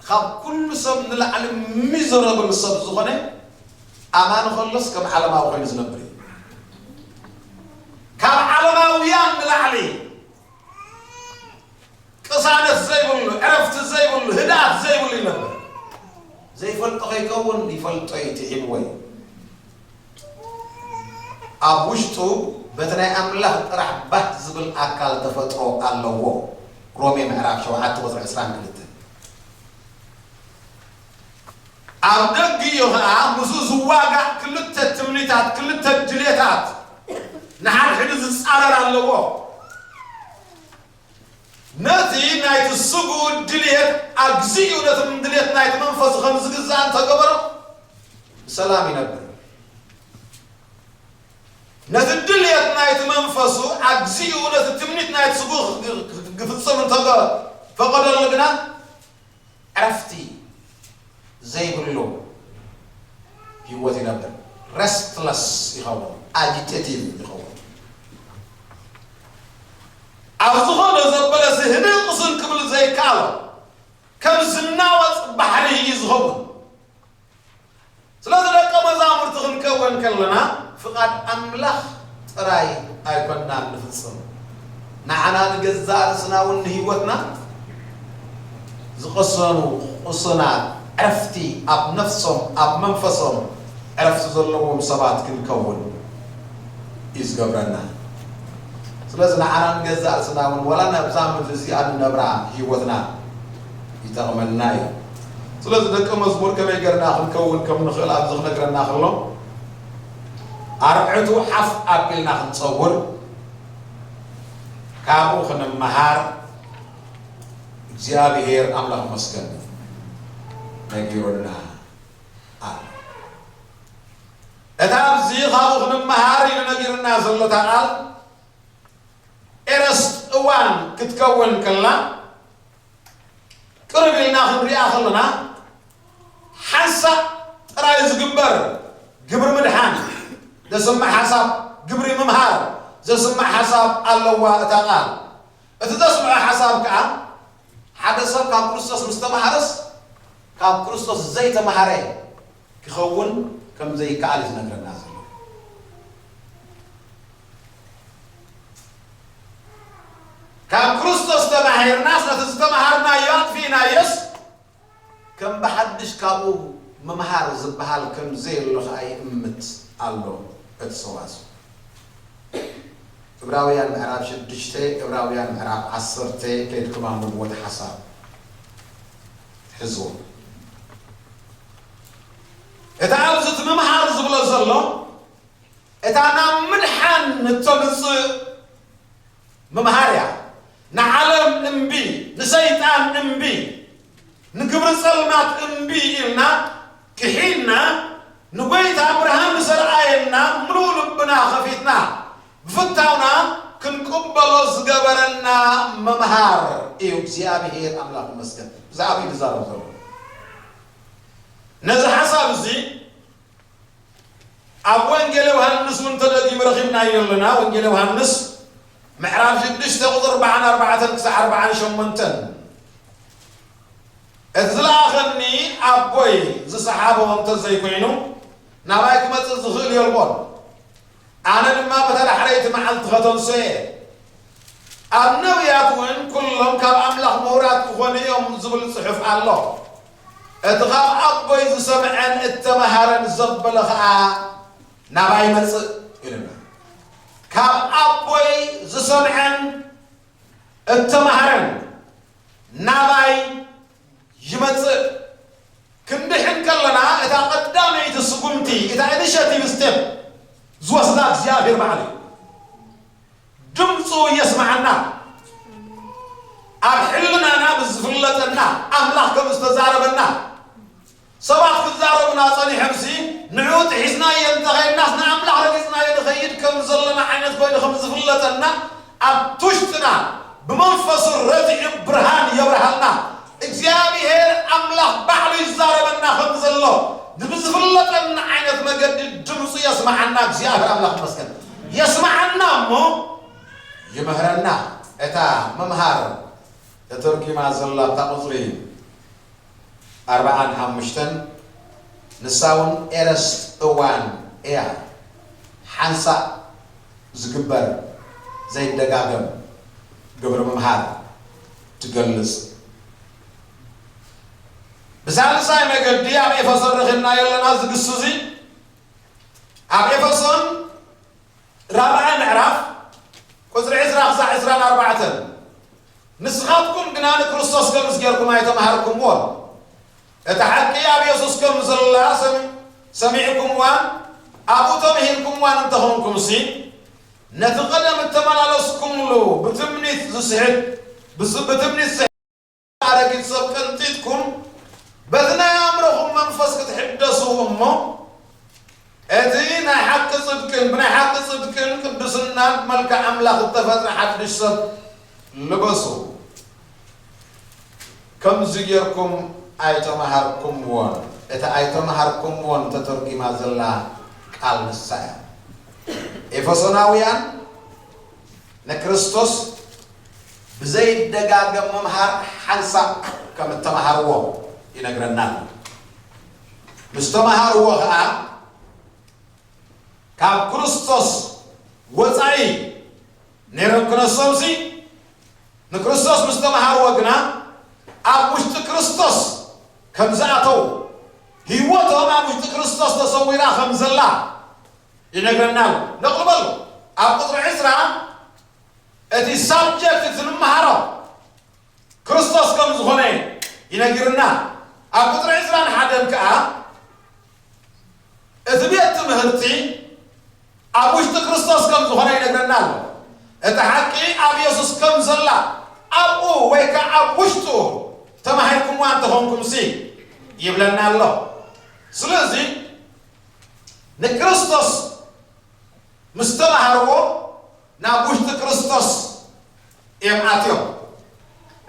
ካብ ኩሉ ሰብ ንላዕሊ ሚዘረብል ሰብ ዝኾነ ኣማኒ ከሎስ ከም ዓለማዊ ኮይኑ ዝነብር እዩ። ካብ ዓለማውያን ንላዕሊ ቅሳነት ዘይብሉ፣ ዕረፍቲ ዘይብሉ፣ ህድኣት ዘይብሉ ይነብር። ዘይፈልጦ ከይከውን ይፈልጦ እዩ፣ ትሒምዎ እዩ። ኣብ ውሽጡ በቲ ናይ ኣምላኽ ጥራሕ ባህ ዝብል ኣካል ተፈጥሮ ኣለዎ። ሮሜ ምዕራፍ ሸውዓተ ቁጽሪ ዕስራን ክልተን። ኣብ ደጊኡ ኸዓ ምስኡ ዝዋጋእ ክልተ ትምኒታት፣ ክልተ ድሌታት ንሓድሕዱ ዝጻረር ኣለዎ። ነቲ ናይቲ ስግኡ ድልየት ኣግዚኡ ነቲ ድልየት ናይቲ መንፈሱ ከም ዝግዛእ እንተገበሮ ብሰላም ይነብር። ነቲ ድልየት ናይቲ መንፈሱ ኣግዚኡ ነቲ ትምኒት ናይቲ ስግኡ ክፍጽም እንተፈቐደሉ ግና ዕረፍቲ ዘይብሉ ህይወት ይነብር። ረስትለስ ይኸውን፣ ኣጂቴቲቭ ይኸውን። ኣብ ዝኾነ ዘበለሲ ህድእ ቅስን ክብል ዘይከኣሎ ከም ዝናወጽ ባሕሪ እዩ ዝኸውን። ስለዚ ደቀ መዛሙርቲ ክንከውን ከለና ፍቓድ ኣምላኽ ጥራይ ኣይኮንናን ንፍጽም። ንዓና ንገዛእ ርእስና እውን ንህይወትና ዝቐሰኑ ቅሱናት ዕረፍቲ ኣብ ነፍሶም ኣብ መንፈሶም ዕረፍቲ ዘለዎም ሰባት ክንከውን እዩ ዝገብረና። ስለዚ ንዓና ንገዛእ ርእስና እውን ዋላ ናብዛ ምድሪ እዚኣ ንነብራ ህይወትና ይጠቕመና እዩ። ስለዚ ደቀ መዝሙር ከመይ ገርና ክንከውን ከም ንኽእል ኣብዚ ክነግረና ከሎ ኣርዕቱ ሓፍ ኣቢልና ክንጸውር ካብኡ ክንመሃር እግዚኣብሔር ኣምላኽ መስገን ነጊሩና ኣሎ። እታ ኣብዚ ካብኡ ክንመሃር ኢሉ ነጊሩና ዘሎ እታ ቃል ኤረስት እዋን ክትከውን ከላ ቅርብ ኢልና ክንሪኣ ከለና ሓንሳእ ጥራይ ዝግበር ግብሪ ምድሓን ዘስምዕ ሓሳብ፣ ግብሪ ምምሃር ዘስምዕ ሓሳብ ኣለዋ እታ ቃል። እቲ ዘስምዖ ሓሳብ ከኣ ሓደ ሰብ ካብ ክርስቶስ ምስ ተማሃረስ ካብ ክርስቶስ ዘይተማሃረ ክኸውን ከም ዘይከኣል እዩ ዝነግረና ዘሎ። ካብ ክርስቶስ ተማሂርናስ ነቲ ዝተማሃርናዮ ኣጥፊእናዮስ ከም ብሓድሽ ካብኡ ምምሃር ዝበሃል ከም ዘየሎ ኸኣ ይእምት ኣሎ እቲ ሰዋስው። ዕብራውያን ምዕራፍ ሽዱሽተ፣ ዕብራውያን ምዕራፍ ዓሰርተ ከይድኩም ኣንብብዎ፣ እቲ ሓሳብ ሕዝዎ። እቲ ኣብዚ እቲ ምምሃር ዝብሎ ዘሎ እታ ናብ ምድሓን እተምጽእ ምምሃር እያ። ንዓለም እምቢ፣ ንሰይጣን እምቢ፣ ንግብሪ ጸልማት እምቢ ኢልና ክሒድና ንጎይታ ብርሃን ንሰርኣየና ምሉእ ልብና ከፊትና ብፍታውና ክንቅበሎ ዝገበረና ምምሃር እዩ። እግዚኣብሔር ኣምላኽ ይመስገን። ብዛዕባ እዩ ዝዛረብ ዘሎ። ነዚ ሓሳብ እዚ ኣብ ወንጌል ዮሃንስ እውን ተደጊሙ ረኺብናዮ ኣለና። ወንጌል ዮሃንስ ምዕራፍ ሽዱሽተ ቁፅሪ ኣርብዓን ኣርባዕተን ክሳዕ ኣርብዓን ሸሞንተን፣ እቲ ዝለኣኸኒ ኣቦይ ዝሰሓቦ እንተዘይኮይኑ ናባይ ክመፅእ ዝኽእል የልቦን። ኣነ ድማ በታ ዳሕረይቲ መዓልቲ ከተንስኦ እየ። ኣብ ነቢያት እውን ኩሎም ካብ ኣምላኽ ምሁራት ክኾኑ እዮም ዝብል ጽሑፍ ኣሎ። እቲ ካብ ኣቦይ ዝሰምዐን እተመሃረን ዘበለ ኸኣ ናባይ ይመጽእ ኢሉና። ካብ ኣቦይ ዝሰምዐን እተመሃረን ናባይ ይመጽእ። ክንድሕን ከለና እታ ቀዳመይቲ ስጉምቲ፣ እታ ኢኒሼቲቭ ስቴፕ ዝወስዳ እግዚኣብሔር ባዕሉ እዩ። ድምፁ የስማዓና። ኣብ ሕልናና ብዝፍለጠና ኣምላኽ ከም ዝተዛረበና ሰባት ክዛረቡና ጸኒሖምሲ ንዕኡ ጥሒስናዮ እንተኸይድናስ ንኣምላኽ ረጊጽናዮ ንኸይድ ከም ዘለና ዓይነት ኮይኑ ከም ዝፍለጠና ኣብ ውሽጥና ብመንፈሱ ረቲዑ ብርሃን የብርሃልና። እግዚኣብሔር ኣምላኽ ባዕሉ ይዛረበና ከም ዘሎ ብዝፍለጠና ዓይነት መገዲ ድምፁ የስማዓና። እግዚኣብሔር ኣምላኽ ይመስገን። የስማዓና እሞ ይምህረና። እታ ምምሃር ተተርጒማ ዘላ ኣብታ ቁፅሪ ኣርብዓን ሓሙሽተን፣ ንሳ እውን ኤረስት እዋን እያ። ሓንሳእ ዝግበር ዘይደጋገም ግብሪ ምምሃር ትገልጽ። ብሳልሳይ መገዲ ኣብ ኤፌሶን ረኺብናዮ ኣለና። እዚ ግሱ እዚ ኣብ ኤፌሶን ራብዓይ ምዕራፍ ቁጽሪ ዕስራ ክሳዕ ዕስራን ኣርባዕተን፣ ንስኻትኩም ግና ንክርስቶስ ከምዚ ጌርኩም ኣይተማሃርኩምዎን። እታ ሓቂ ኣብ የሱስ ከም ዘላ ሰሚ-፣ ሰሚዕኩምዋን ኣብኡ ተምሂርኩምዋን እንተኾንኩምሲ፣ ነቲ ቀደም እተመላለስኩምሉ ብትምኒት ዝስሕት፣ ብስ-፣ ብትምኒት ኣረጊት ሰብ ቀንጢጥኩም፣ በቲ ናይ ኣእምሮኹም መንፈስ ክትሕደሱ እሞ፣ እቲ ናይ ሓቂ ጽድቅን፣ ብናይ ሓቂ ጽድቅን ቅድስናን መልክዕ ኣምላኽ እተፈጥረ ሓድሽ ሰብ ልበሱ። ከምዚ ጌርኩም ኣይተማሃርኩምዎን። እቲ ኣይተማሃርኩምዎን ተተርጒማ ዘላ ቃል ንሳ እያ። ኤፌሶናውያን ንክርስቶስ ብዘይደጋገም ምምሃር ሓንሳእ ከም እተማሃርዎ ይነግረና ኣሎ። ምስ ተማሃርዎ ኸኣ ካብ ክርስቶስ ወጻኢ ነይሮም ክነሶምሲ ንክርስቶስ ምስ ተማሃርዎ ግና ኣብ ውሽጢ ክርስቶስ ከም ዝኣተው፣ ህይወቶም ኣብ ውሽጢ ክርስቶስ ተሰዊራ ከም ዘላ ይነግረና ኣሎ። ነቕልበሉ። ኣብ ቁጽሪ ዕስራ እቲ ሳብጀክት እቲ ንመሃሮ ክርስቶስ ከም ዝኾነ ይነግርና። ኣብ ቁጽሪ ዕስራን ሓደን ከኣ እቲ ቤት ትምህርቲ ኣብ ውሽጢ ክርስቶስ ከም ዝኾነ ይነግረና ኣሎ። እቲ ሓቂ ኣብ የሱስ ከም ዘላ ኣብኡ ወይ ከኣ ኣብ ውሽጡ ተማሂርኩምዋ እንተኾንኩምሲ ይብለና ኣሎ። ስለዚ ንክርስቶስ ምስ ተማሃርዎ ናብ ውሽጢ ክርስቶስ እዮም ኣትዮም።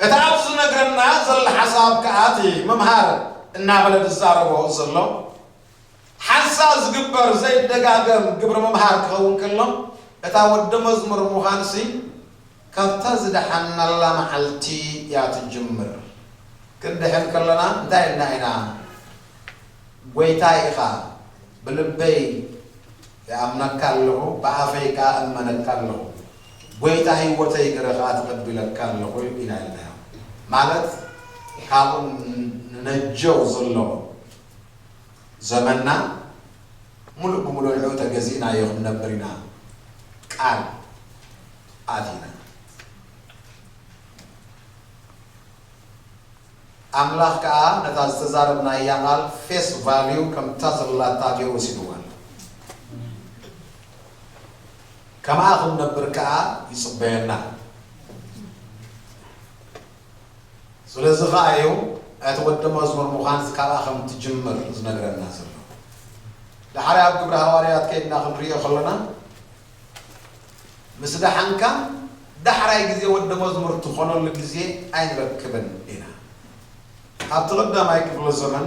እቲ ኣብዚ ዝነግረና ዘሎ ሓሳብ ከኣ እቲ ምምሃር እናበለ ዝዛረቦ ዘሎ ሓንሳእ ዝግበር ዘይደጋገም ግብሪ ምምሃር ክኸውን ከሎ፣ እታ ወዲ መዝሙር ምዃንሲ ካብታ ዝደሓንናላ መዓልቲ እያ ትጅምር። ክንድሕን ከለና እንታይ ኢልና ኢና ጎይታይ ኢኻ፣ ብልበይ ይኣምነካ ኣለኹ፣ ብኣፈይ ከኣ እመነካ ኣለኹ፣ ጎይታ ህይወተይ ገረ ከኣ ተቐቢለካ ኣለኹ ኢና ኢልናዮ። ማለት ካብኡ ንነጀው ዘሎ ዘመንና ሙሉእ ብሙሉእ ንዕኡ ተገዚእናዮ ክንነብር ኢና ቃል ኣቲና። ኣምላኽ ከኣ ነታ ዝተዛረብናያ ቓል ፌስ ቫልዩ ከምታ ዘላታ ገይሩ ወሲድዋ ኣሎ። ከምኣ ክንነብር ከኣ ይጽበየና። ስለዚ ከኣ እዩ እቲ ወዲ መዝሙር ምዃን ካብኣ ከም ትጅምር ዝነግረና ዘሎ። ዳሕራይ ኣብ ግብሪ ሃዋርያት ከይድና ክንርእዮ ከለና ምስ ደሓንካ ዳሕራይ ግዜ ወዲ መዝሙር ትኾነሉ ግዜ ኣይንረክብን ኢና። ኣብቲ ቀዳማይ ክፍለ ዘመን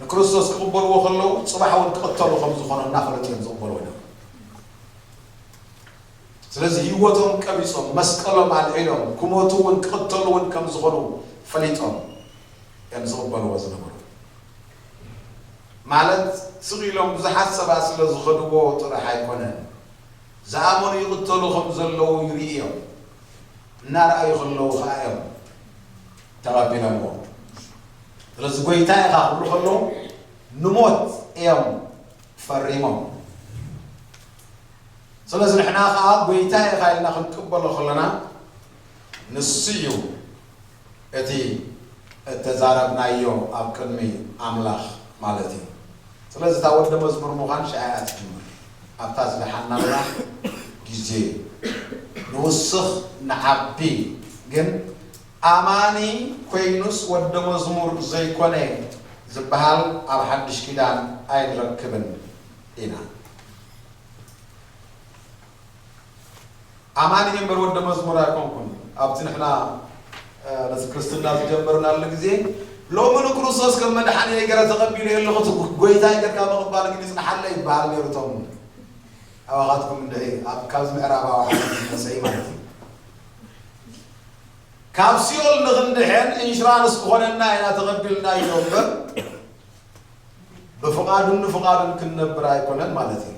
ንክርስቶስ ክቕበልዎ ከለዉ ጽባሕ እውን ክቕተሉ ከም ዝኾኑ እናፈለጡ እዮም ዝቕበልዎ ነይሮም። ስለዚ ህይወቶም ቀቢጾም መስቀሎም ኣልዒሎም ክሞቱ እውን ክቕተሉ እውን ከም ዝኾኑ ፈሊጦም እዮም ዝቕበልዎ ዝነበሩ። ማለት ስቕ ኢሎም ብዙሓት ሰባት ስለ ዝኸድዎ ጥራሕ ኣይኮነን። ዝኣመኑ ይቕተሉ ከም ዘለዉ ይርእዮም እናረኣዩ ከለዉ ኸዓ እዮም ተቐቢሎምዎ። ስለዚ ጎይታ ኢኻ ክብሉ ከለዉ ንሞት እዮም ፈሪሞም። ስለዚ ንሕና ኸዓ ጎይታ ኢኻ ኢልና ክንቅበሎ ከለና ንሱ እዩ እቲ እተዛረብናዮ ኣብ ቅድሚ ኣምላኽ ማለት እዩ። ስለዚ እታ ወዲ መዝሙር ምዃን ሽዓ እያ ትጅምር። ኣብታ ዝደሓናላ ግዜ ንውስኽ ንዓቢ ግን ኣማኒ ኮይኑስ ወዲ መዝሙር ዘይኮነ ዝበሃል ኣብ ሓድሽ ኪዳን ኣይንረክብን ኢና። ኣማኒ እምበር ወዲ መዝሙር ኣይኮንኩን። ኣብቲ ንሕና ነቲ ክርስትና ዝጀመርናሉ ግዜ ሎሚ ንክርስቶስ ከም መድሓኒ ገረ ተቐቢለ ኣለኹ፣ እቲ ጎይታይ ገርካ ምቕባል ግን ይጽንሓለ ይበሃል ነይሩ። እቶም ኣባኻትኩም እንድዒ ኣብ ካብዚ ምዕራባዊ ዓለም ዝመጸኢ ማለት እዩ። ካብ ሲኦል ንኽንድሕን ኢንሹራንስ ክኾነና ኢና ተቐቢልናዮ እምበር ብፍቓዱን ንፍቓዱን ክንነብር ኣይኮነን ማለት እዩ።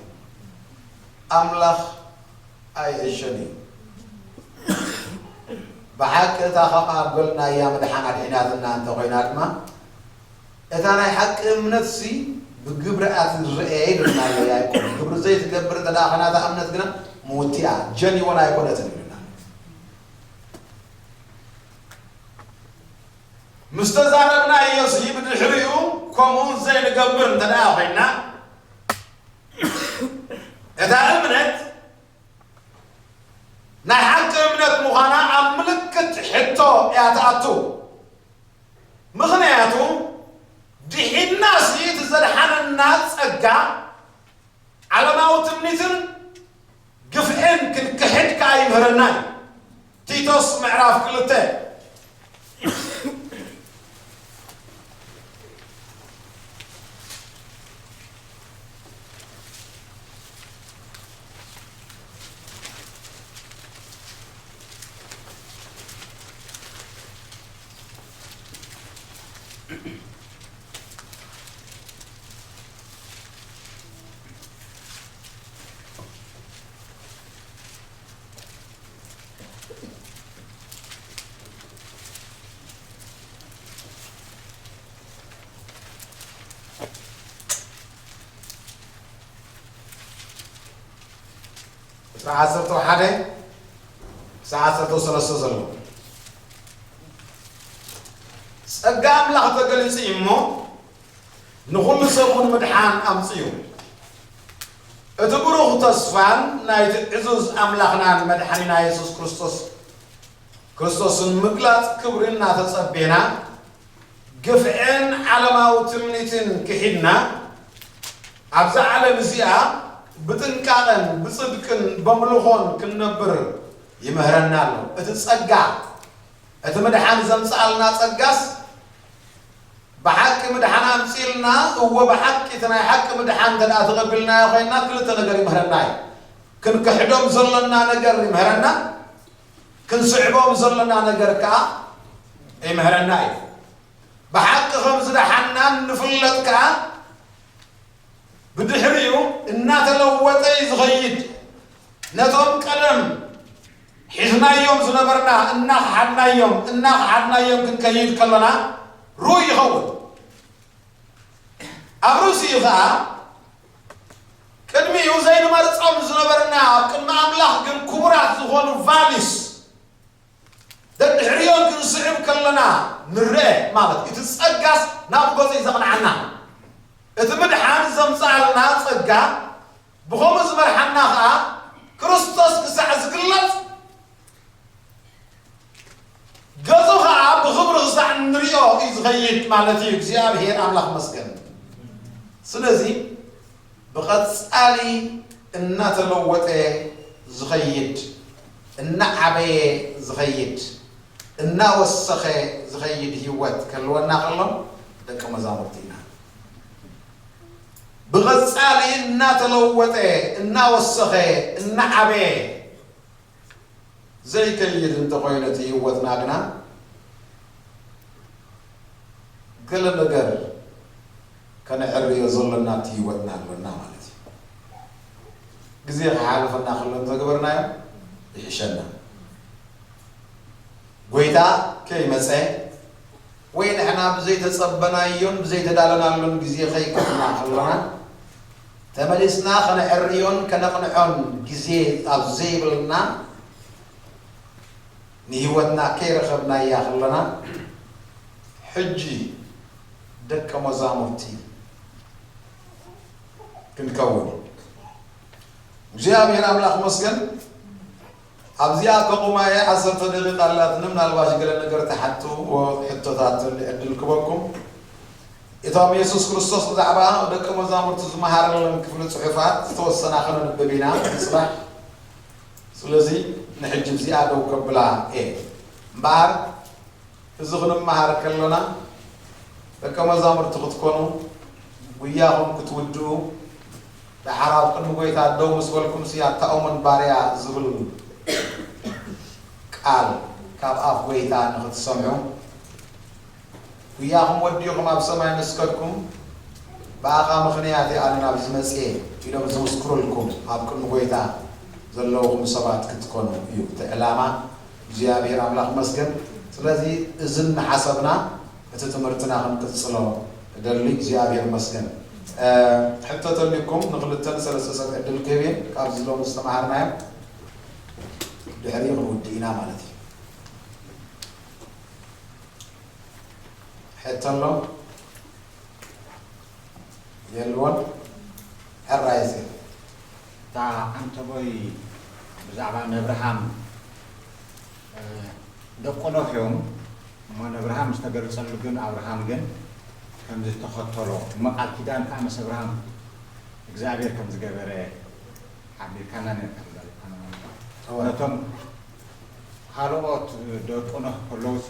ኣምላኽ ኣይዕሸን እዩ። ብሓቂ እታ ኸምኣ በልናያ ምድሓን ኣድሒናትና እንተኾይና ድማ እታ ናይ ሓቂ እምነትሲ ብግብሪ እያ ትረአ ይብልና ኣሎ ያዕቆብ። ግብሪ ዘይትገብር እንተ ደኣ ኾይና እታ እምነት ግና ምውቲ እያ፣ ጀኒወን ኣይኮነትን ይብልና ኣሎ። ምስ ተዛረብናዮሲ ብድሕሪኡ ከምኡ ዘይንገብር እንተ ደኣ ኮይና እታ እምነት ናይ ሓቂ እምነት ምዃና ኣብ ምልክት ሕቶ እያ ትኣቱ። ምኽንያቱ ድሒንናሲ እቲ ዘድሓነና ጸጋ ዓለማዊ ትምኒትን ግፍዕን ክንክሕድ ከኣ ይምህረና እዩ። ቲቶስ ምዕራፍ ክልተ ቁጽሪ ዓሰርተ ሓደ ክሳብ ዓሰርተ ሰለስተ ዘሎ ጸጋ ኣምላኽ ተገሊጹ እዩ እሞ ንኹሉ ሰብ እውን ምድሓን ኣምጽኡ። እቲ ብሩኽ ተስፋን ናይቲ ዕዙዝ ኣምላኽናን መድሓኒና የሱስ ክርስቶስ ክርስቶስን ምግላጽ ክብሪ እናተጸቤና ግፍዕን ዓለማዊ ትምኒትን ክሒድና ኣብዛ ዓለም እዚኣ ብጥንቃቐን ብጽድቅን በምልኾን ክንነብር ይምህረና ኣሎ። እቲ ጸጋ እቲ ምድሓን ዘምጽኣልና ጸጋስ ብሓቂ ምድሓን ኣምጺልና እወ ብሓቂ እቲ ናይ ሓቂ ምድሓን እንተ ደኣ ተቐቢልናዮ ኮይንና ክልተ ነገር ይምህረና እዩ። ክንክሕዶም ዘሎና ነገር ይምህረና፣ ክንስዕቦም ዘሎና ነገር ከኣ ይምህረና እዩ። ብሓቂ ከም ዝደሓንና እንፍለጥ ከኣ፣ ብድሕሪኡ እናተለወጠ እዩ ዝኸይድ። ነቶም ቀደም ሒዝናዮም ዝነበርና እናኸሓድናዮም፣ እናኸሓድናዮም ክንከይድ ከለና ርኡይ ይኸውን። ኣብ ርእሲኡ ኸኣ፣ ቅድሚኡ ዘይንመርጾም ዝነበርና፣ ኣብ ቅድሚ ኣምላኽ ግን ክቡራት ዝኾኑ ቫሊስ ደድሕሪኦም ክንስዕብ ከለና ንርአ። ማለት እቲ ጸጋስ ናብ ገጹ እዩ ዘቕንዓና። እቲ ምድሓን ዘምጽኣልና ጸጋ፣ ብኸምኡ ዝመርሓና ኸኣ ክርስቶስ ክሳዕ ዝግለጽ፣ ገጹ ኸኣ ብኽብሪ ክሳዕ እንርእዮ እዩ ዝኸይድ ማለት እዩ። እግዚኣብሔር ኣምላኽ መስገን። ስለዚ ብቐጻሊ እናተለወጠ ዝኸይድ፣ እናዓበየ ዝኸይድ፣ እናወሰኸ ዝኸይድ ህይወት ከልወና ከሎ ደቂ መዛሙርቲ ኢና። ብቐጻሊ እናተለወጠ፣ እናወሰኸ፣ እናዓበየ ዘይከይድ እንተኾይኑ እቲ ህይወትና ግና፣ ገለ ነገር ከነዕርዮ ዘሎና እቲ ህይወትና ኣሎና ማለት እዩ። ግዜ ክሓልፈና ከሎ እንተገበርናዮ ይሕሸና። ጎይታ ከይመጸ ወይ ንሕና ብዘይተጸበናዮን ብዘይተዳለናሉን ግዜ ከይከድና ከሎና፣ ተመሊስና ከነዕርዮን ከነቕንዖን ግዜ ኣብ ዘይብልና፣ ንህይወትና ከይረኸብናያ ከለና፣ ሕጂ ደቀ መዛሙርቲ ክንከውን። እግዚኣብሔር ኣምላኽ መስገን። ኣብዚኣ ከቑማ እየ፣ ዓሰርተ ደቂቃ ኣላትኒ። ምናልባሽ ገለ ነገር ትሓትዎ ሕቶታት ተልዩ ዕድል ክበኩም። እቶም የሱስ ክርስቶስ ብዛዕባ ደቀ መዛሙርቱ ዝመሃረሎም ክፍሊ ጽሑፋት ዝተወሰና ከነንብብ ኢና ንጽባሕ። ስለዚ ንሕጂ ኣብዚኣ ደው ከብላ እየ። እምበኣር እዚ ክንመሃር ከሎና፣ ደቀ መዛሙርቲ ክትኮኑ፣ ጉያኹም ክትውድኡ፣ ደሓር ኣብ ቅድሚ ጐይታ ደው ምስ በልኩምሲ፣ ኣታ እሙን ባርያ ዝብል ቃል ካብ ኣፍ ጐይታ ንኽትሰምዑ፣ ጉያኹም ወዲኹም ኣብ ሰማይ ምስ ከድኩም፣ ብኣኻ ምኽንያት እየ ኣነ ናብዚ መጽየ ኢሎም ዝምስክሩልኩም ኣብ ቅድሚ ጐይታ ዘለውኹም ሰባት ክትኮኑ እዩ እቲ ዕላማ። እግዚኣብሔር ኣምላኽ መስገን። ስለዚ እዚ እናሓሰብና እቲ ትምህርትና ክንቅጽሎ እደሊ። እግዚኣብሔር መስገን። እ፣ ሕቶ ተልዩኩም ንኽልተ ንሰለስተ ሰብ ዕድል ክህብ እየ። ካብዚ ሎሚ ዝተምሃርናዮ ድሕሪኡ ክንውድእ ኢና ማለት እዩ። ሕቶ ኣሎ? የልቦን? ሕራይ ሴፍ። እታ ኣንተቦይ ብዛዕባ ነብርሃም፣ እ፣ ደቁ ኖህ እዮም እሞ፣ ነብርሃም ዝተገለጸሉ ግን፣ ኣብርሃም ግን ከም ዝተኸተሎ እሞ፣ ቃል ኪዳን ከኣ ምስ ኣብርሃም እግዚኣብሔር ከም ዝገበረ ሓቢርካና ነርካ፣ ተዛሪብካና ማለት እዩ። እወ። ነቶም ካልኦት ደቁ ኖህ ከለውሲ፣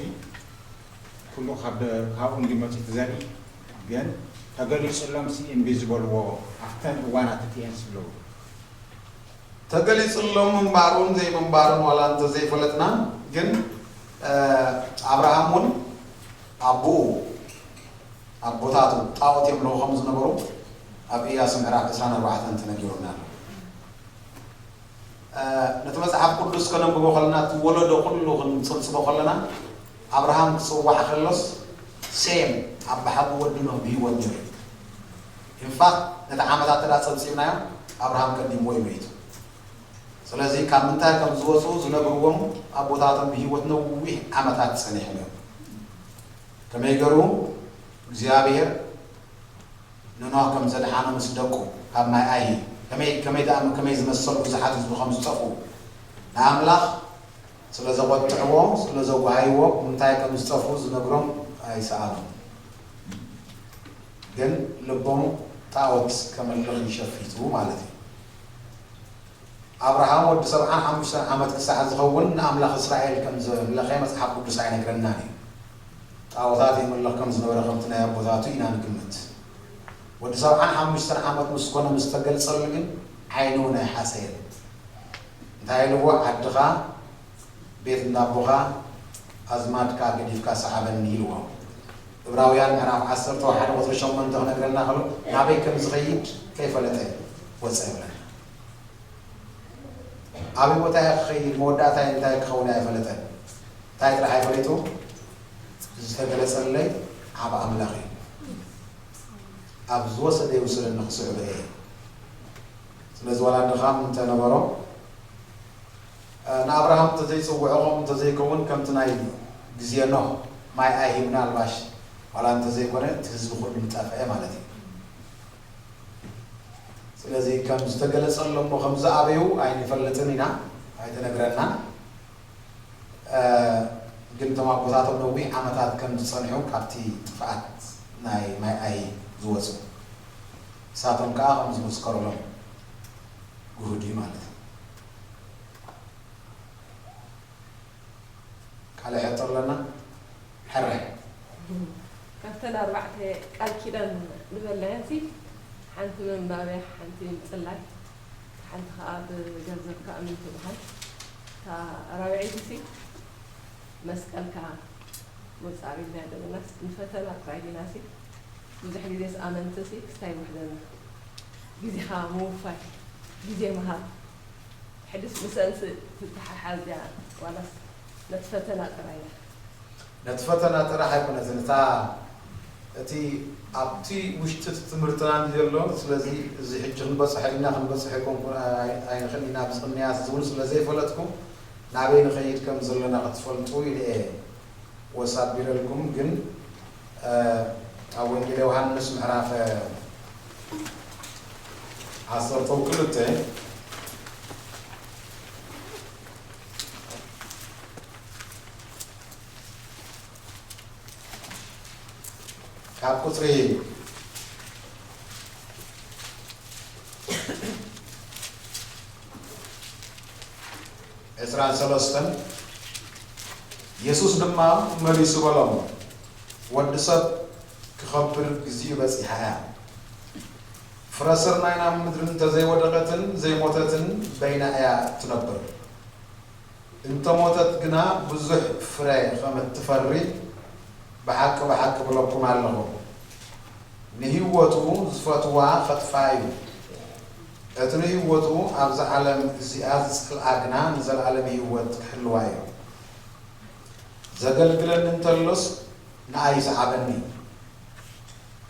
ኩሉ ካብ ደ-፣ ካብኡ እንዲመጽእ እቲ ዘርኢ፣ ግን ተገሊጹሎምሲ እምቢ ዝበልዎ ኣብተን እዋናት እቲኤን ስለዉ። ተገሊጹሎም ምንባሩን ዘይምንባሩን ዋላ እንተ ዘይፈለጥና፣ ግን፣ እ፣ ኣብርሃም እውን ኣቦኡ፣ ኣቦታቱ ጣዖት የምልኹ ከም ዝነበሩ ኣብ ኢያሱ ምዕራፍ ዕስራን ኣርባዕተን ተነጊሩና ኣሎ። እ፣ ነቲ መጽሓፍ ቅዱስ ከነንብቦ ከለና፣ እቲ ወለዶ ኩሉ ክንጽብጽቦ ከለና፣ ኣብርሃም ክጽዋዕ ከሎስ፣ ሴም ኣባሓጎ ወዲ ኖህ ብህይወት ነይሩ። ኢንፋክት፣ ነቲ ዓመታት ተዳ ጸብጺብናዮ፣ ኣብርሃም ቀዲምዎ እዩ መይቱ። ስለዚ፣ ካብ ምንታይ ከም ዝወጹ ዝነግርዎም ኣቦታቶም ብህይወት ነዊሕ ዓመታት ጸኒሖም እዮም። ከመይ ገሩ እግዚኣብሔር ንኖህ ከም ዘድሓኖ ምስ ደቁ ካብ ማይ ኣይሂ፣ ከመይ፣ ከመይ ደኣ፣ ከመይ ዝመሰሉ ብዙሓት ህዝቢ ከም ዝጠፍኡ፣ ንኣምላኽ ስለ ዘቖጥዕዎ፣ ስለ ዘጓሃይዎ፣ ብምንታይ ከም ዝጠፍኡ ዝነግሮም ኣይሰኣኑን። ግን ልቦም ጣዖት ከመልኽ ይሸፊቱ ማለት እዩ። ኣብርሃም ወዲ ሰብዓን ሓሙሽተን ዓመት ክሳዕ ዝኸውን ንኣምላኽ እስራኤል ከም ዘምለኸ መጽሓፍ ቅዱስ ኣይነግረናን እዩ። ጣዖታት የምልኽ ከም ዝነበረ ከምቲ ናይ ኣቦታቱ ኢና ንግምት። ወዲ ሰብዓን ሓሙሽተን ዓመት ምስ ኮነ ምስ ተገልጸሉ ግን ዓይኑ እውን ኣይሓሰየን። እንታይ ኢልዎ? ዓድኻ፣ ቤት እንዳቦኻ፣ ኣዝማድካ ገዲፍካ ሰዓበኒ ኢልዎ። ዕብራውያን ምዕራፍ ዓሰርተ ሓደ ቁፅሪ ሸሞንተ ክነግረና ከሎ ናበይ ከም ዝኸይድ ከይፈለጠ ወፀ ይብለና። ኣበይ ቦታ እየ ክኸይድ፣ መወዳእታይ እንታይ ክኸውን ኣይፈለጠን። እንታይ ጥራሕ ኣይፈለጡ? ዝተገለጸለይ ዓብ ኣምላኽ እዩ። ኣብ ዝወሰደ ይውሰደኒ ክስዕቦ እየ። ስለዚ ዋላ ድኻም እንተነበሮ ንኣብርሃም እንተዘይፅውዖ ከምኡ እንተዘይከውን ከምቲ ናይ ግዜ ኖህ ማይ ኣይሂብና ኣልባሽ ዋላ እንተዘይኮነ እቲ ህዝቢ ኩሉ ምጠፍአ ማለት እዩ። ስለዚ ከም ዝተገለጸሎም እሞ ከም ዝኣበዩ ኣይንፈልጥን ኢና፣ ኣይተነግረናን። ግን እቶም ኣቦታቶም ነዊሕ ዓመታት ከም ዝጸንሑ ካብቲ ጥፍኣት ናይ ማይ ኣይ ዝወጹ ንሳቶም ከኣ ከም ዝመስከሩሎም ግሁድ እዩ ማለት እዩ። ካልእ ሕቶ ኣለና? ሕራይ። ካብተን ኣርባዕተ ቃል ኪዳን ዝበልናየን ሲ ሓንቲ ምንባብ እያ፣ ሓንቲ ምጽላይ፣ ሓንቲ ከኣ ብገንዘብካ እመን ትበሃል። እታ ራብዐይቲ ሲ መስቀልካ ምውጻእ ኢልና ደለናስ ንፈተና ጥራይ ዲና ሲ ብዙሕ ግዜስ ኣመንቲ ሲ ክስታይ ይውሕደና ግዜኻ ምውፋይ ግዜ ምሃብ ሕድስ ምስአን ትተሓሓዝ ድያ ዋላስ ነቲ ፈተና ጥራይ እያ? ነቲ ፈተና ጥራሕ ኣይኮነትን። እታ እቲ ኣብቲ ውሽጢ እቲ ትምህርትና እንዲ ዘሎ ስለዚ እዚ ሕጂ ክንበፅሖ ኢልና ክንበፅሖ ኣይኮንኩን ኣይንኽን ኢና ኣብዚ ቅንያት ዝብል ስለ ዘይፈለጥኩ ናበይ ንኸይድ ከም ዘለና ክትፈልጡ ኢለ እየ ወስ ኣቢለልኩም ግን ኣብ ወንጌል ዮሃንስ ምዕራፍ ዓሰርተው ክልተ ካብ ቁፅሪ ዕስራን ሰለስተን የሱስ ድማ መሊሱ በሎም፣ ወዲ ሰብ ክኸብር ግዚኡ በጺሓ እያ። ፍረ ስርናይ ናብ ምድሪ እንተ ዘይወደቐትን ዘይሞተትን በይና እያ እትነብር። እንተ ሞተት ግና ብዙሕ ፍረ ኸም እትፈሪ ብሓቂ ብሓቂ እብለኩም ኣለኹ፣ ንህይወቱ ዝፈትዋ ኸጥፍኣ እዩ፣ እቲ ንህይወቱ ኣብዛ ዓለም እዚኣ ዝጸልኣ ግና ንዘለኣለም ህይወት ክሕልዋ እዩ። ዘገልግለኒ እንተሎስ ንኣይ ይስዓበኒ፣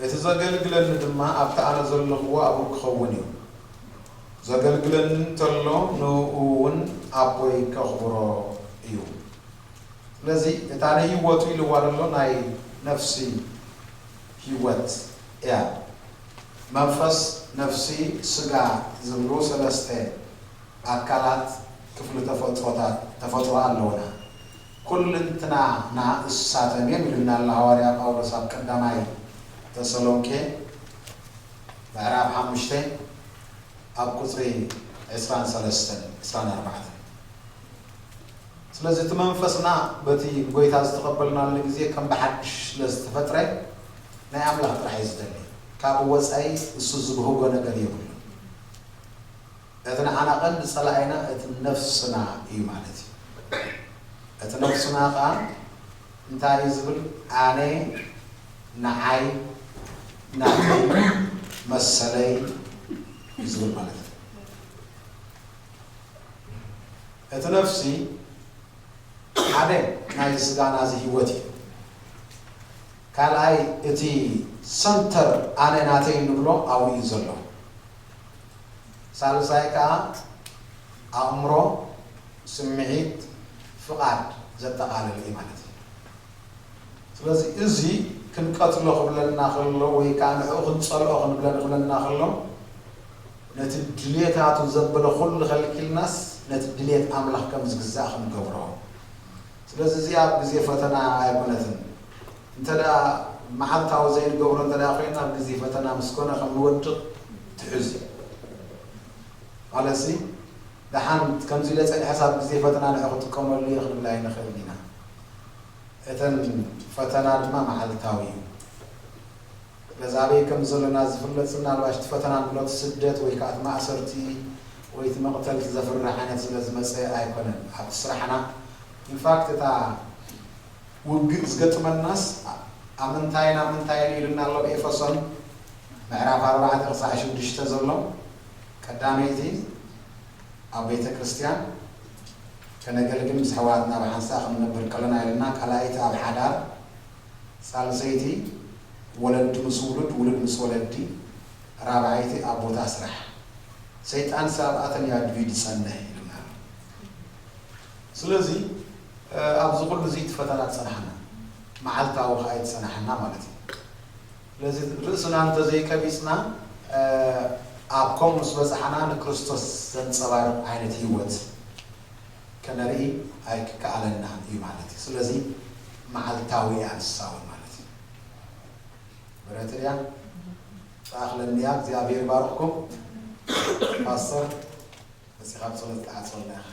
እቲ ዘገልግለኒ ድማ ኣብቲ ኣነ ዘለኽዎ ኣብኡ ክኸውን እዩ። ዘገልግለኒ እንተሎ ንእኡ እውን ኣቦይ ከኽብሮ እዩ። ስለዚ እታ ንህይወቱ ኢልዋ ዘሎ ናይ ነፍሲ ህይወት እያ። መንፈስ፣ ነፍሲ፣ ስጋ ዝብሉ ሰለስተ ኣካላት ክፍሊ ተፈጥሮታት ተፈጥሮ ኣለውና። ኩልንትናና እሳተም እዮም ኢሉና ኣሎ ሃዋርያ ጳውሎስ ኣብ ቀዳማይ ተሰሎንቄ ምዕራፍ ሓሙሽተ ኣብ ቁፅሪ ዕስራን ሰለስተን ዕስራን ኣርባዕተን። ስለዚ እቲ መንፈስና በቲ ብጎይታ ዝተቐበልናሉ ግዜ ከም ብሓድሽ ስለ ዝተፈጥረ ናይ ኣምላኽ ጥራሕ እዩ ዝደሊ። ካብኡ ወፃኢ እሱ ዝብህጎ ነገር የብሉን። እቲ ንዓና ቀንዲ ፀላኢና እቲ ነፍስና እዩ ማለት እዩ። እቲ ነፍስና ከዓ እንታይ እዩ ዝብል? ኣነ፣ ንዓይ፣ ናተይ፣ መሰለይ እዩ ዝብል ማለት እዩ። እቲ ነፍሲ ሓደ ናይ ስጋና እዚ ህይወት እዩ። ካልኣይ እቲ ሰንተር ኣነ ናተይ እንብሎ ኣብኡ እዩ ዘሎ። ሳልሳይ ከዓ ኣእምሮ፣ ስምዒት፣ ፍቓድ ዘጠቓለለ እዩ ማለት እዩ። ስለዚ እዚ ክንቀትሎ ክብለና ከሎ ወይ ከዓ ንዕኡ ክንፀልኦ ክንብለ ክብለና ከሎ ነቲ ድሌታቱ ዘበለ ኩሉ ከልኪልናስ ነቲ ድሌት ኣምላኽ ከም ዝግዛእ ክንገብሮ። ስለዚ እዚኣ ኣብ ግዜ ፈተና ኣይኮነትን። እንተ ደኣ መዓልታዊ ዘይንገብሮ እንተ ደኣ ኮይና ኣብ ግዜ ፈተና ምስ ኮነ ከም ንወድቕ ትሕዝ እዩ። ማለትሲ ደሓን ከምዚ ኢለ ጸኒሐስ ኣብ ግዜ ፈተና ንዑ ክጥቀመሉ እየ ክንብል ኣይንኽእልን ኢና። እተን ፈተና ድማ መዓልታዊ እዩ። ስለዚ ኣበይ ከም ዘለና ዝፍለጥ ምናልባሽ እቲ ፈተና ንብሎ እቲ ስደት ወይ ከዓ እቲ ማእሰርቲ ወይ እቲ መቕተልቲ ዘፍርሕ ዓይነት ስለ ዝመፀ ኣይኮነን። ኣብቲ ስራሕና ኢንፋክት እታ ውግእ ዝገጥመናስ ኣብ ምንታይን ኣብ ምንታይን ኢሉና ኣሎ? ኣብ ኤፌሶን ምዕራፍ ኣርባዕተ ክሳዕ ሽዱሽተ ዘሎ፣ ቀዳመይቲ ኣብ ቤተ ክርስቲያን ከነገልግል ምስ ኣሕዋትና ብሓንሳእ ክንነብር ከለና ኢልና፣ ካልኣይቲ ኣብ ሓዳር፣ ሳልሰይቲ ወለዲ ምስ ውሉድ፣ ውሉድ ምስ ወለዲ፣ ራብዓይቲ ኣብ ቦታ ስራሕ። ሰይጣን ኣብኣተን እዩ ኣድብዩ ዝጸንሕ ኢሉና ኣሎ። ስለዚ ኣብዚ ኩሉ እዚ እቲ ፈተና ዝጸንሓና፣ መዓልታዊ ከኣ እዩ ዝጸንሓና ማለት እዩ። ስለዚ ርእስና እንተዘይቀቢጽና፣ ኣብ ከምኡ ምስ በጻሕና ንክርስቶስ ዘንጸባርቕ ዓይነት ህይወት ከነርኢ ኣይክከኣለና እዩ ማለት እዩ። ስለዚ መዓልታዊ እያ ንሳ እውን ማለት እዩ። ብረት እያ፣ ተኣኽለኒ እያ። እግዚኣብሔር ይባርኽኩም። ፓስተር፣ መጺኻ ብጸሎት ትዓጽወልና ኢኻ።